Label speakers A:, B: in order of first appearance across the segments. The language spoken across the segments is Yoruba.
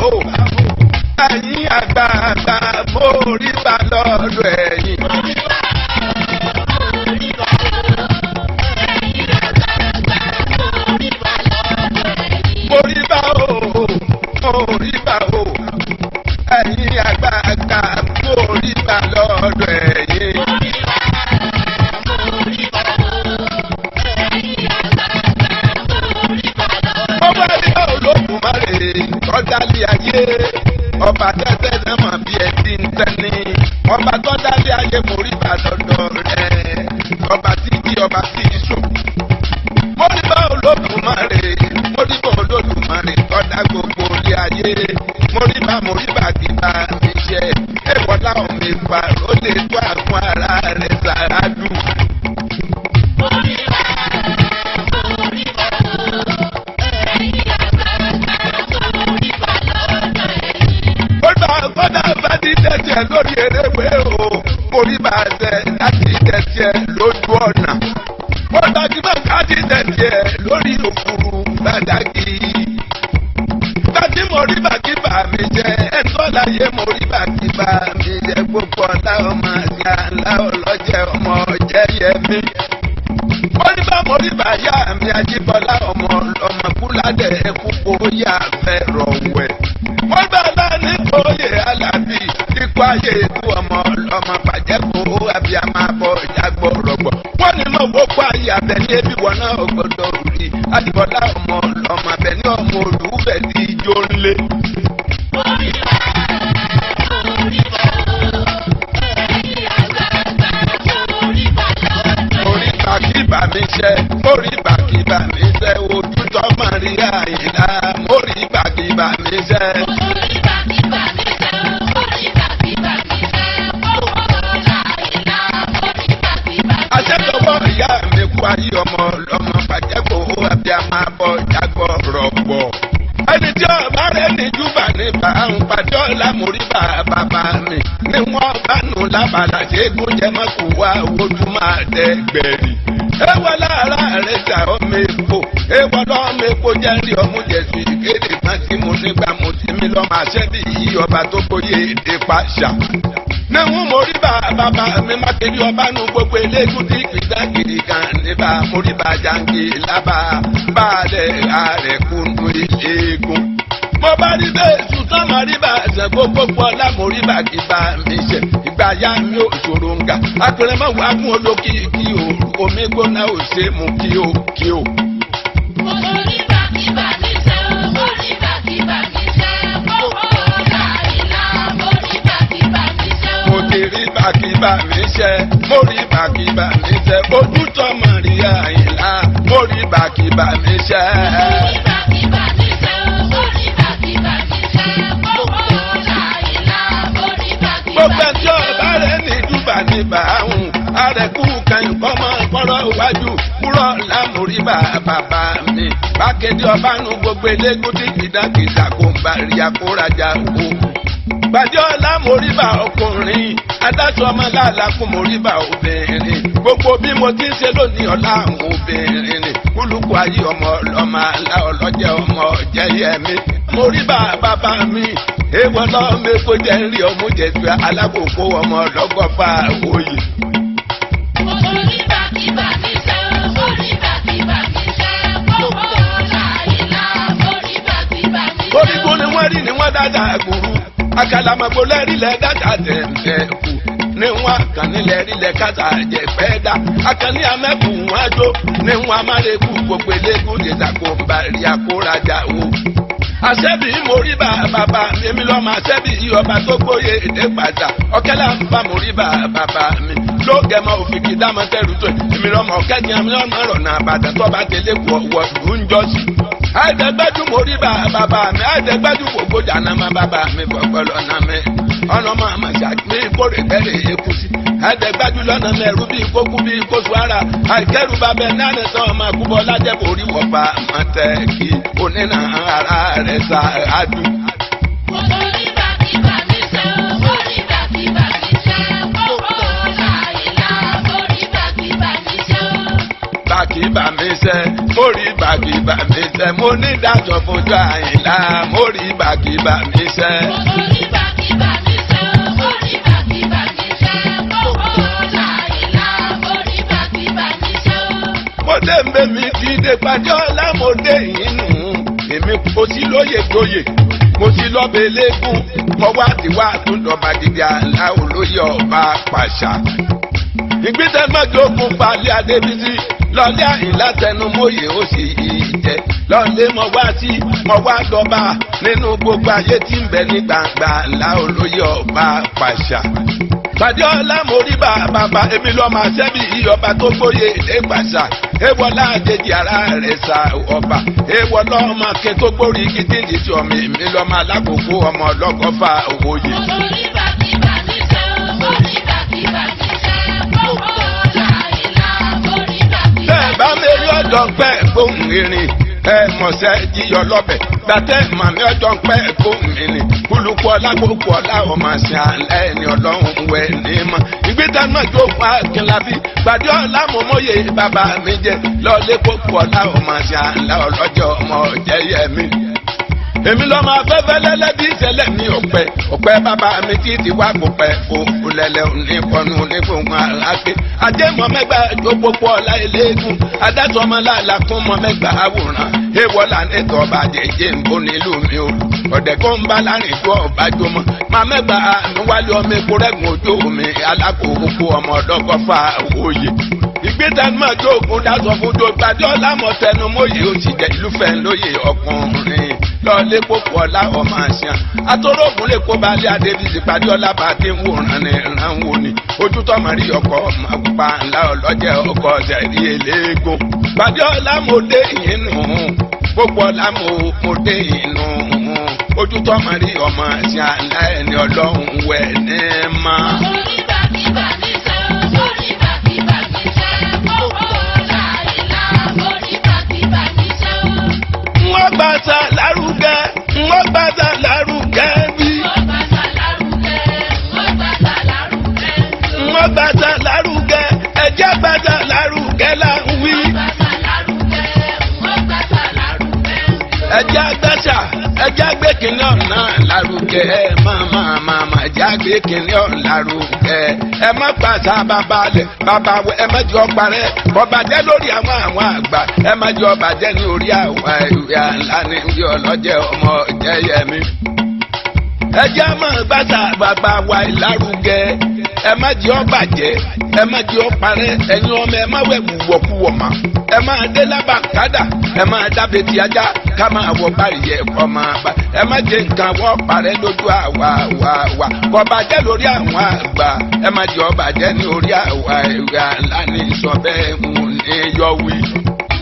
A: o, ẹ̀yin àgbààgbà mo rí bá lọ́dọ̀ ẹ̀yin. Mo rí bá o, mo rí bá o, ẹ̀yin àgbààgbà mo rí bá lọ́dọ̀ ẹ̀yin. Ọba rí Olódùmarè tọ́dálé ayé, ọba tẹ́tẹ́ náà mọ̀ bí ẹ ti ń tẹ́ni. Ọba tọ́dálé ayé mo rí bá lọ́dọ̀ rẹ̀, ọba tí jí ọba tí sùn. Mo rí bá Olódùmarè, mo rí bá Olódùmarè tọ́dá gbogbo ilé ayé. Mo rí bá mo rí bá kí bá mi ṣe. Ẹ̀wọ̀n láwọn mi pa ó lè tó àgún ara rẹ̀ sàrádù. Kódà kódà bá ti tẹ̀sẹ̀ lórí eréwé o, orí bá tẹ̀ láti tẹ̀sẹ̀ lójú ọ̀nà. Kódà kí bá ká ti tẹ̀sẹ̀ lórí òfurufú gbàdágì. Gbàtí mo rí bàkíbà mi jẹ, ẹ̀tọ́ láyé mo rí bàkíbà mi jẹ gbogbo ọ̀la ọmọ àgbà ńlá ọlọ́jẹ ọmọ jẹ́yẹmí. Mo rí bá mo rí bá yá mi Ajíbọ́lá ọmọ ọmọ Kúládẹ̀ ẹ̀kú kó yá fẹ́ rọ̀wẹ̀. Wọ́n bá bá ní kóyè Alábí ikú ayé ikú ọmọ ọmọ bàjẹ́ kó abiyamọ abọ́ ìjàgbọ́ rọ̀gbọ̀. Wọ́n ní mọ̀ gbogbo ayé abẹ ní ebi wọn náà gbọdọ̀ rí Ajíbọ́lá ọmọ ọmọ abẹ ní ọmọ olùfẹ́ tí ijó ń lé. Orí bàkíbà mi ṣe, orí bàkíbà mi ṣe, ojú tọ́ mọ̀ rí àyìnlá, orí bàkíbà mi ṣe. Aṣẹ́tọ̀wọ́ ìyá mi kú ayé ọmọ ọmọ bàjẹ́ kò ó abiyamọ abọ́ jágbọ́ rọ̀gbọ̀. Ẹni tí ọba rẹ̀ ní júbà ní bá ń pàdé ọ̀la mórí bá bàbá mi. Ní wọ́n bá nù lábàlá ṣe é gún jẹ́ mọ́kù wá ojú máa dẹ gbẹ̀rì. Ewọ́ lára rẹ̀ ta ọmọ epo. Ewọ́ lọ́mọ epo jẹ́ rí ọmú jẹ̀sù ìkéde kan tí mo nígbà mo ti mi lọ́mọ àṣẹ́bí yìí ọba tó gbóyè èdè pàṣà. Níwọ̀n mo rí bá bàbá mi mákèrè ọba nu gbogbo eléégún tí kìdákìrì kan níbà mo rí bá jàǹkì lábà bàálẹ̀ ààrẹ kúndùn eléégún. Mo bá rí bẹ́ẹ̀ sùtọ́ mo rí bá ṣẹ̀gbó gbogbo ọlá mo rí bá kí bá mi ṣe ìgbà ya mi ò ṣòro ń ga. Akẹrẹ mọ̀ wá gún olókìkí òru omi gbóná ò ṣe mú kí o kí o. Mo ti rí bàkíbà mi ṣe, mo rí bàkíbà mi ṣe, ojú tọmọ rí àyìnlá, mo rí bàkíbà mi ṣe. Gbogbo ẹjọ́ ọba rẹ̀ ní júbà ní bàáhùn, àrẹ̀kú kan ìkọ́mọ kọ́rọ̀ iwájú, kúrọ̀ lámùrí bàbá mi. Bákéde ọba nu gbogbo eléégún tí kìdákìdá kò ń bá rí akórajà o. Gbàdé ọlá móríbà ọkùnrin, adájọ́ ọmọ làlákùn móríbà obìnrin. Gbogbo bí mo ti ń ṣe lónìí ọlá àwọn obìnrin ni. Kúlùkù ayé ọmọ ọlọ́mọ alá ọlọ́jẹ́ ọmọ jẹ́yẹmí. Móríbà bàbá mi, èèwọ̀ lọ́mọ èkó jẹ́ ń rí ọmú jẹ̀sù alákòókò ọmọ ọlọ́gọ́fà òye. Orígun ni wọ́n rí ni wọ́n dáadáa gbòòrò. Àkàlàmọ̀gbò lẹ́rìí lẹ́ dáadáa tẹ̀m̀tẹ̀ kù. Ní wọn àkànní lẹ́rìí lẹ́ kàtà jẹ̀pẹ́ dá. Àkànní amẹ́kù wọn àjò. Ní wọn amárekù gbogbo eléégún jẹ̀dàkọ̀ bàrí àkórajà o. Àṣẹ́bí mo rí bá bàbá mi, èmi lọ́mọ àṣẹ́bí ọba tó gbóyè èdè pàtà. Ọ̀kẹ́lá ń bá mo rí bá bàbá mi. Lóògẹ̀mọ òfìkì dámọ̀ tẹ̀rù tó. Èmi lọ́mọ ọ̀kẹ́ni àmì ọmọ rọ̀nà àbàdàn tó bá tẹ̀lé kù ọ̀wọ̀ ìlú ń jọ́sí. Àìdẹ́gbẹ́jú mo rí bá bàbá mi, àìdẹ́gbẹ́jú gbogbo jàǹdà má bàbá mi bọ̀gbọ́ lọ́nà mi. Ọ̀nà máa ma ṣàgbé kórè kẹ́rè eku sí. Àìdẹ́gbẹ́jú lọ́nà mẹ́rù bíi kókú bíi kóṣù ara. Àìkẹ́rù bàbẹ náà sọ ma kúbọ̀ lájẹ́ borí wọ̀fà mọ̀tẹ́ kí onínà ara rẹ̀ ṣáájú. kì í bà mí sẹ́, mo rí bà kì í bà mí sẹ́, mo ní ìdájọ́ fojú Àyìnlá, mo rí bà kì í bà mí sẹ́.
B: Orí bàkíbà mi ṣe o, orí bàkíbà mi ṣe, owó láìlá, orí bàkíbà mi ṣe o.
A: Mo dé ń bẹ mi ti dé pàdé ọlá, mo dé ìnù èmi kò sí lóye joyè, mo ti lọ́bẹ̀ eléégún, mo wá ti wá tún dọ̀bà gidi àlá olóyè ọba pàṣà. Ìgbésẹ̀ mọ́jọ́kun falẹ̀ Adébísí lọ́lẹ́ Àyìnlá tẹnumọ́yè ó sì jẹ́ lọ́lẹ́ mọ́ wá sí mọ́ wá dọ́ba nínú gbogbo ayé tí ń bẹ ní gbangba ńlá olóyè ọba pàṣà. Pàdé ọlá mo rí bàbá èmi lọ́ọ́ máa ṣẹ́bi ìyọba tó gbóyè èdè pàṣà. Ewọlá àjèjì ara rẹ̀ sa ọba. Ewọ lọ́mọ kí tó gbórí gidi tí ọmọ èmi lọ́mọ alákòókò ọmọ ọlọ́gọ́fà òwòye.
B: Orí bàkíbà mi ṣe o, orí bàkíbà mi ṣe, owó láìlá, orí bàkíbà
A: Bẹ́ẹ̀ bá mẹ́rí ọjọ́ pẹ́ gbóhùn irin, ẹ mọ̀sẹ́ jíyọ lọ́bẹ̀ gbàtẹ́ màmí ọjọ́ pẹ́ gbóhùn irin kúlùkù ọlá gbókù ọlá ọmọ àṣà ẹni ọlọ́run wẹ̀ ní mọ́. Ìgbésẹ̀ náà jó pa Akínlábí gbàdé ọlá mọ̀mọ́yé bàbá mi jẹ lọ́lé kókù ọlá ọmọ àṣà ọlọ́jọ́ ọmọ jẹ́yẹ mi. Èmi lọ́mọ afẹ́fẹ́ lẹ́lẹ́ bí ìṣẹ̀lẹ̀ mi ọ̀pẹ ọ̀pẹ bàbá mi tí ti wá kó pẹ́ kó lẹ́lẹ́ oníkọ̀nù onígbòǹgbò aláké ajé mọ mẹ́gbà jó pópó ọ̀la eléégún adájọ́ ọmọ làlà kún mọ mẹ́gbà àwòrán èèwọ̀ là ní tọ́ba jẹjẹ ń bó nílùú mi o ọ̀dẹ̀ kó ń bá láàrin tó ọba jómọ má mẹ́gbà mi wálé ọmọ epo rẹ́gùn ojú mi alákòókò ọmọ ọ̀dọ́gọ́fà òye ìgbésẹ̀ tó ogun dáṣọ fún tó gbàdé ọ̀làmọ̀ tẹnu mọ́yì ó ti jẹ́ ìlúfẹ́ lóye ọkùnrin lọ́ọ́lé kókó ọ̀la ọmọ àṣìyàn àtọ́rọ́gùn lè kó balẹ̀ Adébísí pàdé ọ̀la bá ti ń wòran ní ìran wo ni ojú tọmọ rí ọkọ ọmọ pupa ńlá ọlọ́jẹ́ ọkọ ọ̀sẹ̀ rí eléégún pàdé ọ̀la mo dé ìnù gbogbo ọ̀la mo dé ìnù ojú tọmọ rí ọmọ àṣìyàn ńlá ẹni ọlọ́run wẹ̀ ní ma.
B: Orí bàkíbà mi ṣe o, orí bàkíbà mi ṣe, owó láìlá, orí bàkíbà mi ṣe o.
A: Wọ́n gbàtà lárugẹ, wọ́n gbàtà lárugẹ bí.
B: Wọ́n gbàṣà lárugẹ, wọ́n gbàṣà lárugẹ,
A: Wọ́n gbàtà lárugẹ, ẹ̀jẹ̀ gbàtà lárugẹ là ń wí.
B: wọ́n gbàṣà lárugẹ, wọ́n gbàṣà lárugẹ.
A: Ẹ̀jẹ̀ gbàtà, ẹ̀jẹ̀ gbé kìnìún ọ̀nà lárugẹ, ẹ má má má má ẹ̀jẹ̀ gbé kìnìún ọ̀nà lárugẹ. Ẹ má pàṣà bàbá lẹ̀, bàbá wẹ, ẹ má jẹ́ ó parẹ́. Bọ́ba jẹ́ lórí àwọn àgbà, ẹ má jẹ́ ó bàjẹ́ ní orí àwọn ìwé àlá ní ìwé ọlọ́jẹ́ ọmọ jẹ́yẹmí. Ẹ jẹ́ máa gbàtà bàbá wa ìlárugẹ, ẹ má jẹ́ ó bàjẹ́, ẹ má jẹ́ ó parẹ́. Ẹ̀yin ọmọ ẹ má wẹ̀ wùwọ̀kuwọ̀ mọ́, ẹ máa dé lábàkádà, ẹ máa dábẹ́ tí ajá ká máa wọ báyìí yẹ kọ́ máa bá ẹ má jẹ́ nǹkan wọ́n parẹ́ lójú àwa wa wa kọ́ bàjẹ́ lórí àwọn àgbà, ẹ má jẹ́ ó bàjẹ́ ní orí àwa ìwé àlá ní sọ bẹ́ẹ̀ ń ní yọ wí.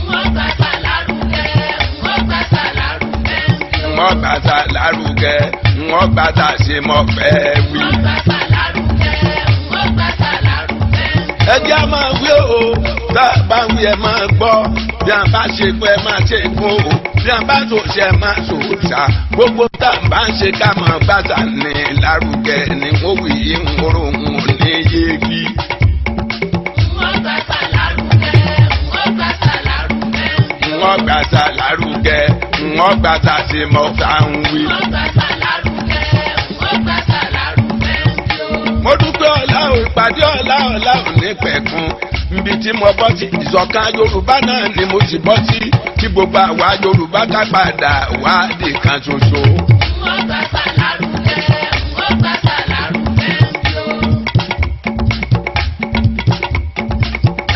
B: Wọ́n gbàṣà lárugẹ, wọ́n gbàṣà lárugẹ,
A: Wọ́n gbàtà lárugẹ, wọ́n gbàtà ṣe mọ́ fẹ́ wí.
B: wọ́n gbàṣà lárugẹ, wọ́n gbàṣà lárugẹ.
A: Ẹ jẹ́ á máa wí o, tá a bá wí ẹ máa gbọ́, bí a bá ṣe fún ẹ máa ṣe fún o, bí a bá tó ṣe ẹ máa tó ṣá, gbogbo tá a bá ń ṣe ká máa gbàtà ní lárugẹ ni wọ́n wí ìhòòrò òun ní yégi.
B: Wọ́n gbàṣà lárugẹ, wọ́n gbàṣà lárugẹ,
A: Wọ́n gbàtà lárugẹ, wọ́n gbàtà ṣe mọ́ tá à ń wí.
B: wọ́n gbàṣà lárugẹ, wọ́n gbàṣà lárugẹ.
A: Mo dúpẹ́ ọ̀la ò ìpàdé ọ̀la ọ̀la ò ní pẹ̀kun níbi tí mo bọ́ sí ìṣọ̀kan Yorùbá náà ni mo sì bọ́ sí kí gbogbo àwa Yorùbá ká padà wá di kan ṣoṣo.
B: Wọ́n gbàṣà lárugẹ, wọ́n gbàṣà lárugẹ.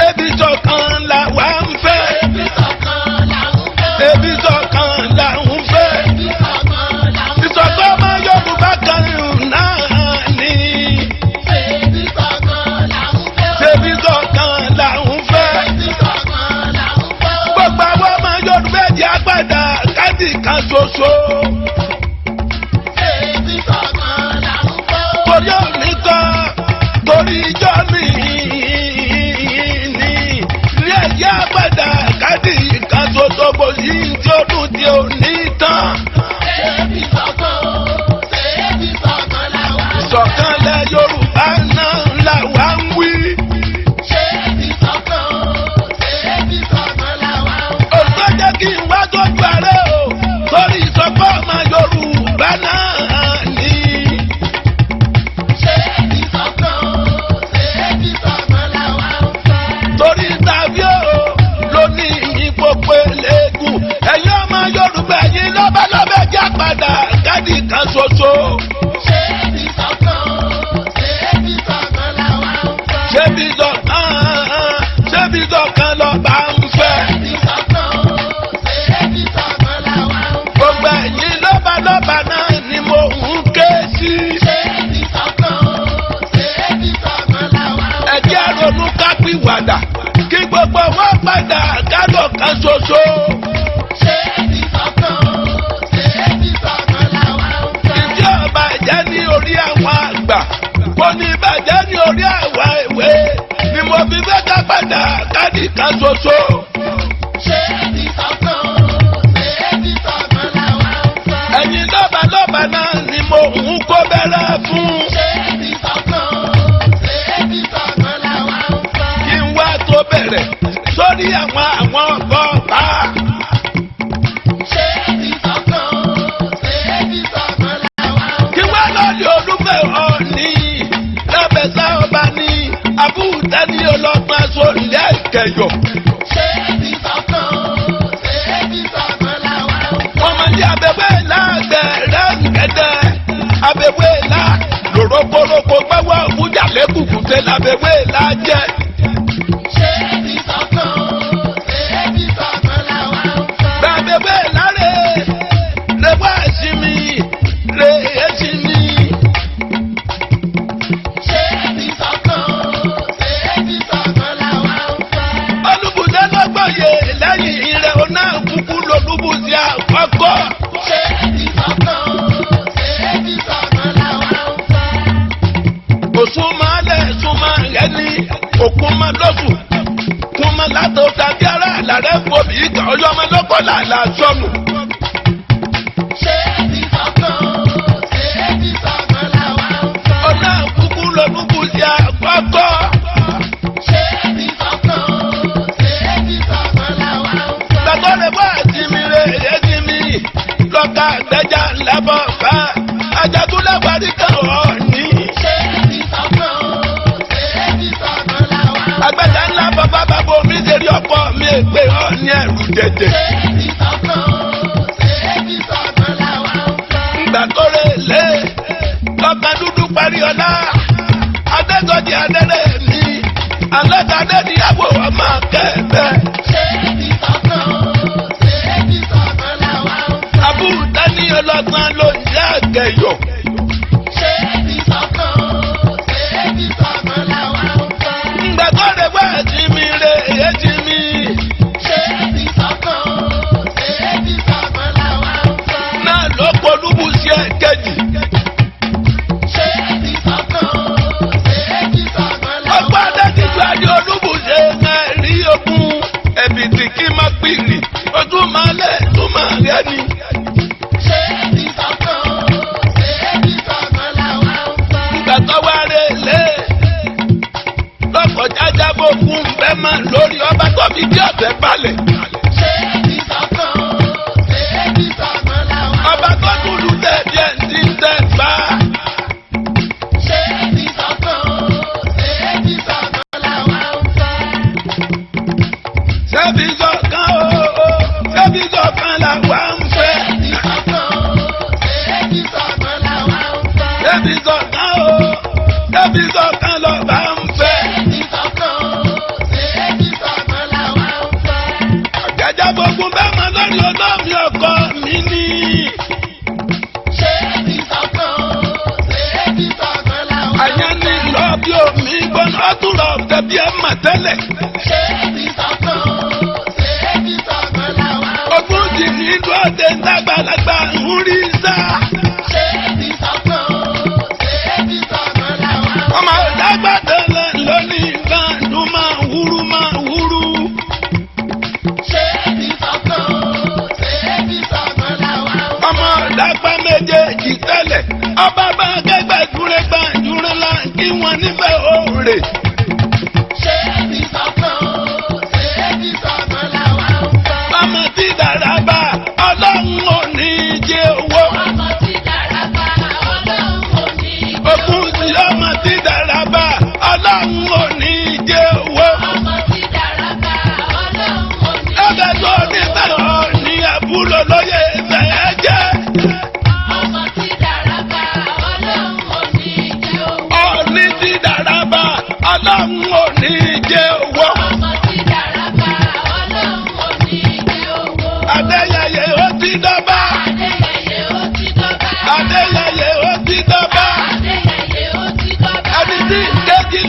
A: Ebi ṣọ̀kan là wá ń fẹ́.
B: Ebi ṣọ̀kan là ń fẹ́.
A: Ebi ṣọ̀kan là ń fẹ́.
B: Ebi ṣọ̀kan là ń fẹ́.
A: Ìṣọ̀kan ọmọ Yorùbá kan náà ni.
B: Ebi ṣọ̀kan là ń fẹ́.
A: Ebi ṣọ̀kan là ń fẹ́.
B: Ebi ṣọ̀kan là ń fẹ́.
A: Gbogbo àwọn ọmọ Yorùbá ẹ̀jẹ̀ àgbàdà káàdì kan ṣoṣo.
B: Ebi ṣọ̀kan là ń fẹ́.
A: Torí òní kan, torí ijọ́ mi ní ilé ẹ̀jẹ̀ àgbàdà káàdì kan ṣoṣo kò sí tí ó dùn tí ò ní tán.
B: Ebi ṣọ̀kan o, ebi ṣọ̀kan là wá.
A: Ìṣọ̀kan lẹ Yorùbá náà là wá ń wí.
B: Ṣé ebi ṣọ̀kan o, ṣé ebi ṣọ̀kan
A: kádì kan ṣoṣo.
B: Ṣé bí ṣọ̀kan o, ṣé bí ṣọ̀kan làwa ń fẹ́?
A: Ṣé bí ṣọ̀kan, ṣé bí ṣọ̀kan lọ́ba ń fẹ́?
B: Ṣé bí ṣọ̀kan o, ṣé bí ṣọ̀kan làwa ń fẹ́?
A: Gbogbo ẹ̀yin lọ́balọ́ba náà ni mo ń ké sí.
B: Ṣé bí ṣọ̀kan o, ṣé bí ṣọ̀kan làwa ń fẹ́?
A: Ẹ jẹ́ ronú ká pìwàdà kí gbogbo wọn padà kálọ̀ kan ṣoṣo.
B: Ṣé bí ṣọ̀kan o, ṣé bí ṣọ̀kan làwa ń fẹ́?
A: Ìdí ọba ìjẹ́ ní orí àwọn àgbà, kò ní ìbàjẹ́ ní orí àwọn ìwé ni mo fi fẹ́ ká padà kádì kan ṣoṣo.
B: Ṣé bí ṣọ̀kan o, ṣé bí ṣọ̀kan làwa ń fẹ́?
A: Ẹ̀yin lọ́balọ́ba náà ni mo ń kó bẹ̀rẹ̀ fún.
B: Ṣé bí ṣọ̀kan o, ṣé bí ṣọ̀kan làwa ń fẹ́?
A: Kí n wá tó bẹ̀rẹ̀ sórí àwọn ọ̀gọ́ ọba.
B: Ṣé bí ṣọ̀kan o, ṣé bí ṣọ̀kan làwa ń fẹ́?
A: Kí wá lọ́ọ̀lì olúfẹ́ ọ̀ọ́ni lábẹ́sà ọba ní abúlé ní ọlọ́gbọ́n sórílẹ̀ ìkẹyọ̀.
B: Ṣé bí ṣọ̀kan o, ṣé bí ṣọ̀kan làwa ń fẹ́?
A: Wọ́n máa ní abẹ́wé lágbẹ̀rẹ̀ ǹgẹ̀dẹ̀ abẹ́wé là lòrókòrókò gbẹ́wọ́ ògúnjà lẹ́kùkù tẹ́ lábẹ́wé là jẹ́.
B: Ṣé bí ṣọ̀kan o, ṣé bí ṣọ̀kan làwa ń fẹ́?
A: Bàbẹ̀wé láre lè wá ẹ̀sìn mi lè ẹ̀sìn mi.
B: Ṣé bí ṣọ̀kan o, ṣé bí ṣọ̀kan làwa ń fẹ́?
A: Olùbùdó lọ́gbọ̀yè lẹ́yìn rẹ̀ ọ̀nà kúkú lolúbùsí àkọ́kọ́.
B: Ṣé bí ṣọ̀kan o, ṣé bí ṣọ̀kan làwa ń fẹ́?
A: Òsùnmọ́lẹ̀ súnmọ́ rẹ̀ ní òkun mọ́ lọ́sùn. Kún mọ́ látọ̀ tàbí ara àlàrẹ́ fòbí ìgbà ọyọ́mọ lọ́kọ̀ làlà sọnù.
B: Ṣé bí ṣọ̀kan o, ṣé bí ṣọ̀kan làwa ń fẹ́?
A: Ọ̀nà kúkú lolúbùsí àkọ́kọ́.
B: Ṣé bí ṣọ̀kan o, ṣé bí ṣọ̀kan làwa ń fẹ́?
A: Gbàgbọ́ rẹ̀ wá ẹ̀sìn mi rẹ̀ ẹ̀sìn mi. Lọ́ka àgbẹ̀jà ńlábọ̀ bá. Ajagunlẹ̀ kan ọ̀ọ́ni.
B: Ṣé bí ṣọ̀kan o, ṣé bí ṣọ̀kan làwa ń fẹ́?
A: Àgbẹ̀jà ńlá bàbá bàbá omi ṣe rí ọkọ mi ègbé ọ̀ọ́ni ẹ̀rù jẹjẹ.
B: Ṣé bí ṣọ̀kan o, ṣé bí ṣọ̀kan làwa ń fẹ́?
A: Ìgbà tó rè lé lọ́kàn dúdú parí ọlá. Adégọ́jì adẹ́rẹ́ mi. Alága adẹ́niyàwó ọmọ kẹfẹ́.
B: Ṣé bí ṣọ̀kan o, ṣé bí ṣọ̀kan làwa ń fẹ́?
A: Àbúrò ní ọlọ́gbọ́n ló ń jẹ́ àgẹ̀yọ̀.
B: Ṣé bí ṣọ̀kan o, ṣé bí ṣọ̀kan làwa ń fẹ́?
A: Ìgbà tó rè wá ẹ̀sìn mi rè ẹ̀sìn mi.
B: Ṣé bí ṣọ̀kan o, ṣé bí ṣọ̀kan làwa ń fẹ́?
A: Náà ló polúbùsí ẹ̀kejì.
B: Ṣé bí ṣọ̀kan o, ṣé bí ṣọ̀kan làwa ń
A: Ọgbọ́n
B: fẹ́?
A: adéjújú adé olúbùsẹ̀ náà rí ogun ẹ̀bìtì kí má pìrì ojú máa lẹ̀ tó máa rẹ́ ni.
B: Ṣé bí ṣọ̀kan o, ṣé bí ṣọ̀kan làwa ń fẹ́?
A: Ìgbà tó wá rè lé lọ́kọ̀ jájá bó kún bẹ́ẹ̀ máa lórí ọba tó fi dí ọ̀tẹ̀ balẹ̀.
B: Ṣé bí ṣọ̀kan o, ṣé bí ṣọ̀kan làwa ń
A: Ọba tó dúdú tẹ̀ díẹ̀ ní tẹ̀ bá.
B: Ṣé bí ṣọ̀kan o, ṣé bí ṣọ̀kan làwa ń fẹ́?
A: Ṣebí ṣọ̀kan o, ṣebí ṣọ̀kan làwa ń
B: Ṣé
A: fẹ́.
B: bí ṣọ̀kan o, ṣé bí ṣọ̀kan làwa ń fẹ́?
A: Ṣebí ṣọ̀kan o, ṣebí ṣọ̀kan lọ́ba ń fẹ́.
B: Ṣé bí ṣọ̀kan o, ṣé bí ṣọ̀kan làwa ń fẹ́?
A: Àjàjà gbogbo bẹ́ẹ̀ máa lórí olómi ọkọ mi ní.
B: Ṣé bí ṣọ̀kan o, ṣé bí ṣọ̀kan làwa ń
A: Àyàn ní lọ bí omi gbọ́nà ọ̀túnrọ̀ ọ̀tẹ̀ bí ẹ mà tẹ́lẹ̀.
B: Ṣé bí ṣọ̀kan o, ṣé bí ṣọ̀kan làwa ń fẹ́?
A: Ogún ti ní dúró dàgbàlagbà ń rí sá.
B: Ṣé bí ṣọ̀kan o, ṣé bí ṣọ̀kan làwa ń fẹ́?
A: Ọmọ ìdàgbà tẹ́lẹ̀ lónìí nǹkan dùn máa wúrú máa wúrú.
B: Ṣé bí ṣọ̀kan o, ṣé bí ṣọ̀kan làwa ń fẹ́?
A: Ọmọ ìdàgbà méjèèjì tẹ́lẹ̀. Ọba bá kẹgbẹ́ dúró gbà dúró lá kí wọ́n nífẹ̀ẹ́ òòrè.
B: Ṣé bí ṣọ̀kan o, ṣé bí ṣọ̀kan làwa ń fẹ́?
A: Ọmọ tí dàrá bá ọlọ́run ò ní jẹ́ owó.
B: Ọmọ tí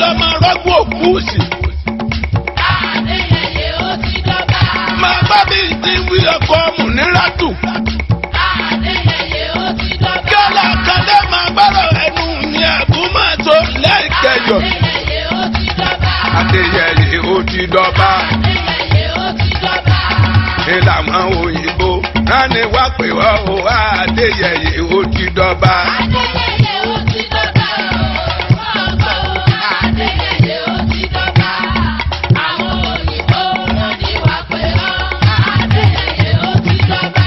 A: ọmọ rọ́gbò òkú sí.
B: Adéyẹyẹ ó ti dọ́ba.
A: Máa bá mi ti wí ọkọ Mùníràtù.
B: Adéyẹyẹ ó ti dọ́ba.
A: Kẹ́lá kálẹ̀ máa gbọ́rọ̀ ẹnu mi àbúmọ̀ tó lẹ́ẹ̀kẹyọ̀.
B: Adéyẹyẹ ó ti dọ́ba.
A: Adéyẹyẹ ó ti dọ́ba.
B: Adéyẹyẹ ó ti dọ́ba.
A: Ìlànà òyìnbó rání wá pè wá o Adéyẹyẹ ó ti dọ́ba.
B: Adéyẹyẹ ó ti dọ́ba. Ọgbọ́ Adéyẹyẹ ó ti dọ́ba. Àwọn òyìnbó wọn ní wá pé ọ́. Adéyẹyẹ ó ti dọ́ba.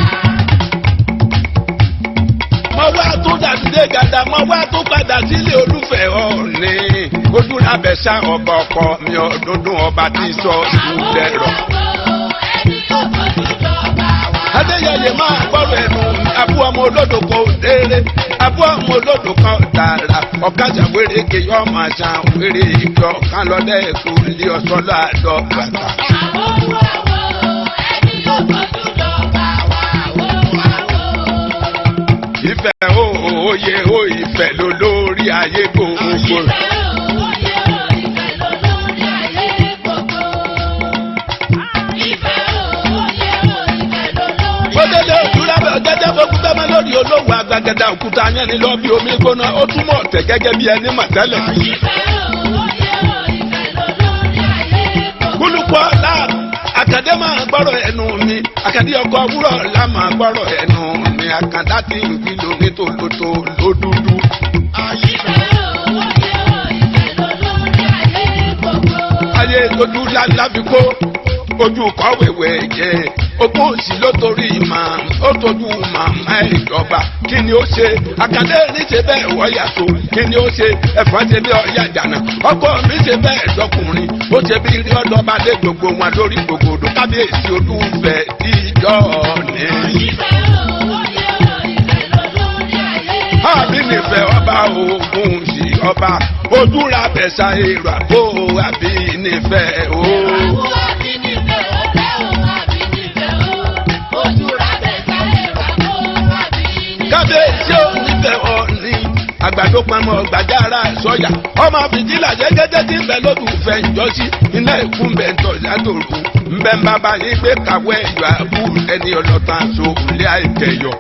A: Mo wá tún dàdúdé gàdá, mo wá tún padà sílé olúfẹ́ ọ̀ọ́ni. Ojúlábẹ̀sà ọba ọkọ mi ọdúndún ọba tí sọ ìlú dẹ̀rọ̀. Adéyẹyẹ máa gbọ́rọ̀ ẹnu abú ọmọ olódò kan ò déré abú ọmọ olódò kan ò tààrà ọ̀kájà wéréke yọ máa ṣan wéré ike ọ̀kan lọ́dẹ̀ èkó ilé ọ̀sọ́lá àdọ́ bàtà. Ìfẹ́ o òye o ìfẹ́ ló lórí ayé gbogbo. Bọ́dẹ̀lẹ̀ òdúrà bẹ̀ jẹ́jẹ́ fokú bẹ́ẹ̀ lórí olówó agbágẹ́dá òkúta yẹn ni lọ bí omi gbóná ó túmọ̀ ọ̀tẹ̀ gẹ́gẹ́ bí ẹni mọ̀ tẹ́lẹ̀. Kúlùkù ọ̀la àkàndé máa gbọ́rọ̀ ẹnu mi àkàndé ọkọ̀ wúrọ̀ ọ̀la máa gbọ́rọ̀ ẹnu mi àkàndá tí ń fi lórí tòlótò lódúdú. Ayé ojú lálá fi kó ojú kọ́ wẹ̀wẹ̀ jẹ́ ogún òsì ló torí màá ó tójú màmá ìjọba kí ni ó ṣe àkàndé ní ṣe bẹ́ẹ̀ wọ́yà tó kí ni ó ṣe ẹ̀fọn ṣe bí ọ̀yà jànà ọkọ mi ṣe bẹ́ẹ̀ dọkùnrin ó ṣe bí rí ọlọ́ba lé gbogbo wọn lórí gbogbo kábíyèsí olúfẹ́ ìjọ ni. Àbí nífẹ̀ẹ́ ọba ogun sí ọba ojúra bẹ̀sà èrò àbò àbí nífẹ̀ẹ́ o. Kábíyèsí ò nífẹ̀ẹ́ ọ̀ní àgbàdo pamọ́ gbàjára sọ́yà ọmọ fìdílà jẹ́gẹ́dẹ́ tí ń bẹ lólùfẹ́ ìjọsí iná ìkú ń bẹ ń tọ̀yà tòru ń bẹ ń bàbá yín gbé kàwé ẹ̀yọ́ àbú ẹni ọlọ́tàn so ilé àìkẹyọ.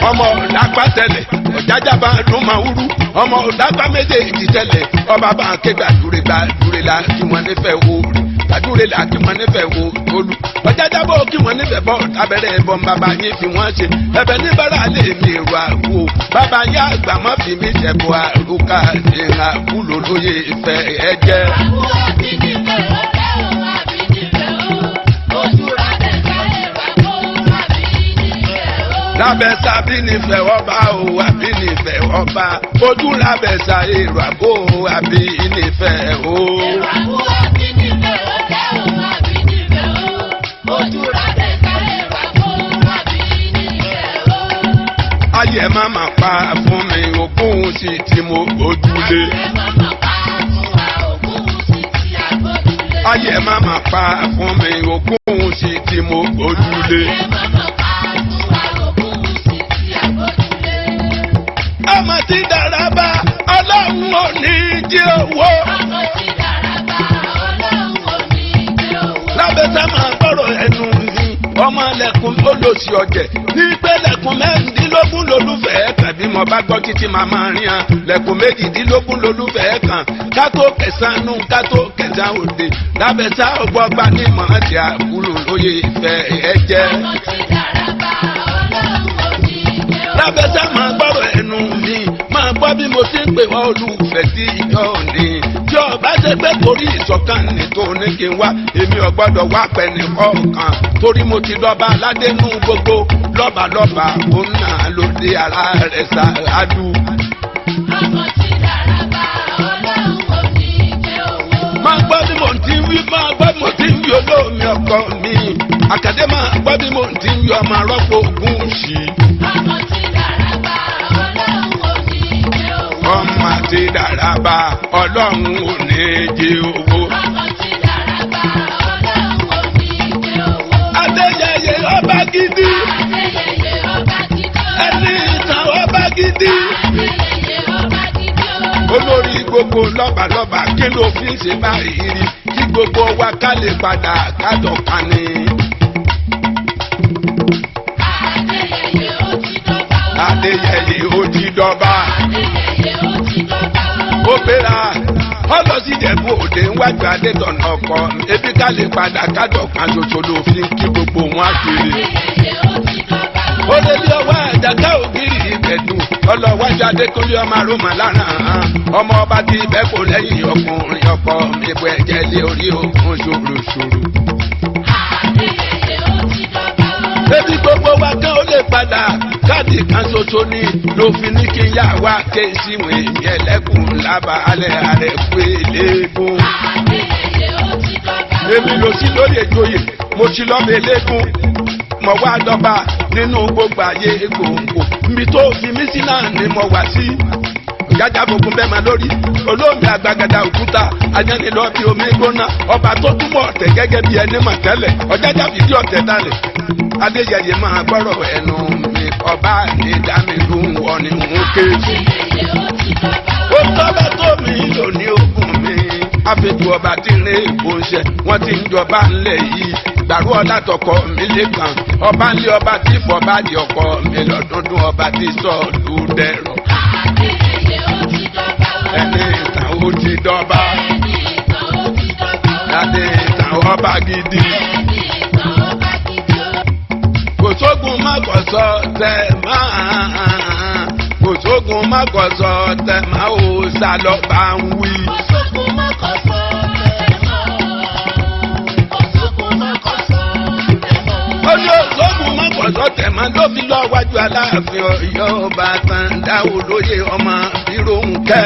A: Ọmọ ọ̀dàpá tẹ́lẹ̀ ọ̀jájá bá dún máa wúrú ọmọ ọ̀dàpá méjèèjì tẹ́lẹ̀ ọba bá ké gbàdúrè gbàdúrè la kí wọ́n nífẹ̀ẹ́ wo rè gbàdúrè la kí wọ́n nífẹ̀ẹ́ wo tolú ọ̀jájá bọ́ kí wọ́n nífẹ̀ẹ́ bọ́ abẹ́rẹ́ ẹ̀bọn bàbá yín fi wọ́n ṣe ẹ̀bẹ̀ níbàrà lè mi èrò àgbo bàbá yín àgbà má fi mí ṣẹ̀bọ̀ àrùkà ìhà kúlò lóye ìfẹ́ ẹ jẹ́. Lábẹ́sà bí nífẹ̀ẹ́ ọba o àbí nífẹ̀ẹ́ ọba ojú lábẹ́sà èrò àbò àbí nífẹ̀ẹ́ o. Ayé má má pa fún mi ogún sí tí mo gbójúlé. Ayé má má pa fún mi ogún sí tí mo gbójúlé. Ọmọ tí dára bá ọlọ́run ò ní jí owó. Lábẹ́sẹ̀ máa gbọ́rọ̀ ẹnu mi ọmọ lẹ́kùn olóṣì ọ̀jẹ̀ nígbẹ́ lẹ́kùn 16 lolúfẹ́ kan bí mo bá gbọ́ títí màmá rìn án lẹ́kùn 18 lolúfẹ́ kan kátó kẹsànánú kátó kẹsàn òde lábẹ́sẹ̀ ọgbọ́gba ní mọ̀ọ́tì àkúrò lóye ìfẹ́ ẹ jẹ́. Lábẹ́sẹ̀ máa gbọ́rọ̀ ẹnu mi máa gbọ́ bí mo ti ń pè wá olùfẹ́ sí ìjọ òní tí ọba ṣe pé torí ìṣọ̀kan ní tó ní kí n wá èmi ò gbọ́dọ̀ wá pẹ̀lú ọ̀kan torí mo ti dọ́ba aládénú gbogbo lọ́balọ́ba òun náà ló dé ara rẹ̀ ṣáájú. Máa gbọ́ bí mo ti ń wí máa gbọ́ bí mo ti ń wí olómi ọkọ mi àkàdé máa gbọ́ bí mo ti ń wí ọmọ arọ́pò ogun sí i. Ọmọ àti dàràbà ọlọ́run ò ní jẹ owó. Adéyẹyẹ ọba gidi.
B: Adéyẹyẹ.
A: gidi.
B: Adéyẹyẹ ọba gidi o.
A: Olórí gbogbo lọ́balọ́ba, kí ló fi ń ṣe báyìí rí kí gbogbo wa ká lè padà kájọ kan ni.
B: Adéyẹyẹ ó ti dọ́ba o.
A: Adéyẹyẹ ó ti dọ́ba.
B: Adéyẹyẹ ó ti dọ́ba o.
A: Ó gbéra ọlọ sí Ìjẹ̀bú Òde níwájú Adétọ̀nà ọkọ, ebi ká lè padà kájọ kan ṣoṣo ló fi ń kí gbogbo wọn kiri.
B: Adéyẹyẹ ó ti dọ́ba o.
A: Ó lé ní ọwọ́ àjàká ògiri ìbẹ̀dùn ọlọ́wájú Adékúnlé ọmọ arúmọ lára ọmọ ọba tí ibẹ̀ kò lẹ́yìn ọkùnrin ọkọ ìbò ẹ̀jẹ̀ lé orí ogun ṣòroṣòro.
B: Adéyẹyẹ ó ti dọ́ba o.
A: Ebi gbogbo wa kán ó lè padà káàdì kan ṣoṣo ni ló fi ní kí n yá wa ké síwèé mi ẹlẹ́kùn lábàálẹ̀ ààrẹ pé léegun.
B: Adéyẹyẹ ó ti dọ́ba o.
A: Èmi ló sí lóye joyè, mo ti lọ́bẹ̀ eléegun, mo wá dọ́ba nínú gbogbo ayé gbòǹgbò níbi tó fi mí sí náà ni mo wà sí. Jájá gbogbo bẹ́ẹ̀ máa lórí olómi àgbàgàdà òkúta ajánilọ́ bí omi gbóná, ọba tó túbọ̀ ọ̀tẹ̀ gẹ́gẹ́ bí ẹni mọ̀ tẹ́lẹ̀, ọ̀jájá fìdí ọ̀tẹ̀ dálẹ̀. Adéyẹyẹ, máa gbọ́rọ̀ ẹnu mi, ọba ní dámilú wọ ni ń ké sí.
B: Adéyẹyẹ ó ti dọ́ba o.
A: Ó tọ́ba tó mi lò ní ogun mi, àfẹ́tù ọba tí ń ré èbó ń ṣe, wọ́n ti ń jọba ńlẹ̀ yìí. Gbàrú ọlá tọkọ mi lẹ́kàn ọba ńlẹ̀, ọba tí fọba di ọkọ mi lọ́dúndún, ọba tí sọ̀lù dẹ̀rọ̀.
B: Adéyẹyẹ ó ti dọ́ba o.
A: Ẹni ìtàn ó ti dọ́ba.
B: Ẹni ìtàn ó ti dọ́ba o.
A: Adé ìtàn ọba gidi.
B: Ẹni ìtàn ọba gidi o.
A: Kò sógun má kọ̀ sọ tẹ̀ máa, kò sógun má kọ̀ sọ tẹ̀ máa ó sálọ bá ń wí.
B: Òṣogbo mọ́kànsó tẹ̀ mọ́. Òṣogbo mọ́kànsó tẹ̀ mọ́.
A: Ó ní òṣogùn má kọ̀ sọ tẹ̀ máa ló fi lọ wájú Aláàfin Ọ̀yọ́, ọba tán dáwọ́ lóye ọmọ Bírónkẹ́.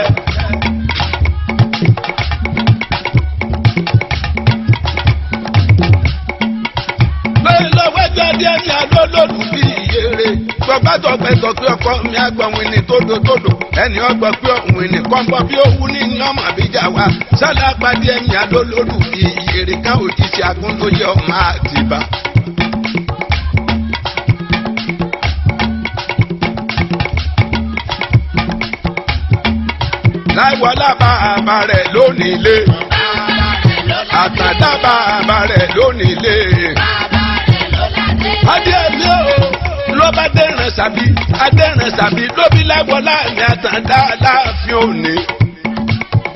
A: Lórí lọ́wọ́jú adé ẹni adólòlù bí ìyèrè tọgbàtọgbẹ tọpẹ ọkọ mi agbọ̀nwìn ní tódòtódò ẹni ọgbọ pé ọ̀hún ní kọ́ńbọ́ bí ó wú ní ọmọ àbíjà wa sálá pàdé ẹni adólòlù bí ìyèrè ká òjíṣẹ́ agúnlóye ọmọ àtìbá. Láìwọlá bàbá rẹ̀ lónìí lé.
B: Bàbá rẹ̀ ló ládé.
A: Àtàdá bàbá rẹ̀ lónìí lé.
B: Bàbá rẹ̀ ló ládé.
A: Adéẹ̀mí o ló bá dẹ̀ràn sàbí, adẹ̀ràn sàbí ló bí láìwọlá mi àtàndá láàfin òní.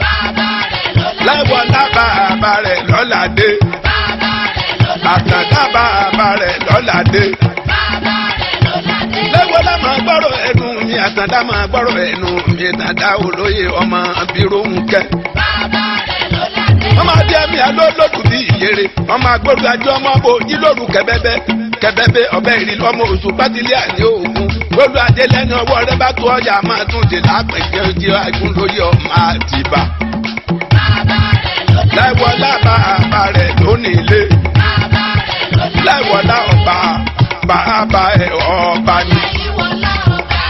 B: Bàbá rẹ̀ ló ládé.
A: Láìwọlá bàbá rẹ̀ lọ́ládé.
B: Bàbá rẹ̀ ló ládé.
A: Àtàndá bàbá rẹ̀ lọ́ládé.
B: Bàbá rẹ̀ ló ládé.
A: Láìwọlá máa gbọ́rọ̀ ẹnu mi, àtàndá máa gbọ́rọ̀ ẹnu mi, àtàndá olóye ọmọ Bírónkẹ́.
B: Bàbá rẹ̀ ló ládé.
A: Ọmọ adéẹ̀mí alólòdù bí ìyèrè, ọmọ agbóru ajé, ọmọ bòójì lóru kẹbẹbẹ kẹbẹbẹ ọbẹ ìrìlú, ọmọ oṣù pátílẹ àní òògùn lólu adé lẹ́nu ọwọ́ rẹ bá tó ọjà máa tún dè lápẹjẹ ojú agun lóye ọmọ àtìbá.
B: Bàbá rẹ̀ ló ládé.
A: Láìwọlá bàbá rẹ̀ lónìí ilé.
B: Bàbá rẹ̀ ló ládé.
A: Láìwọlá ọba bàbá ẹ̀ ọba ni.
B: Láyíwọlá ọba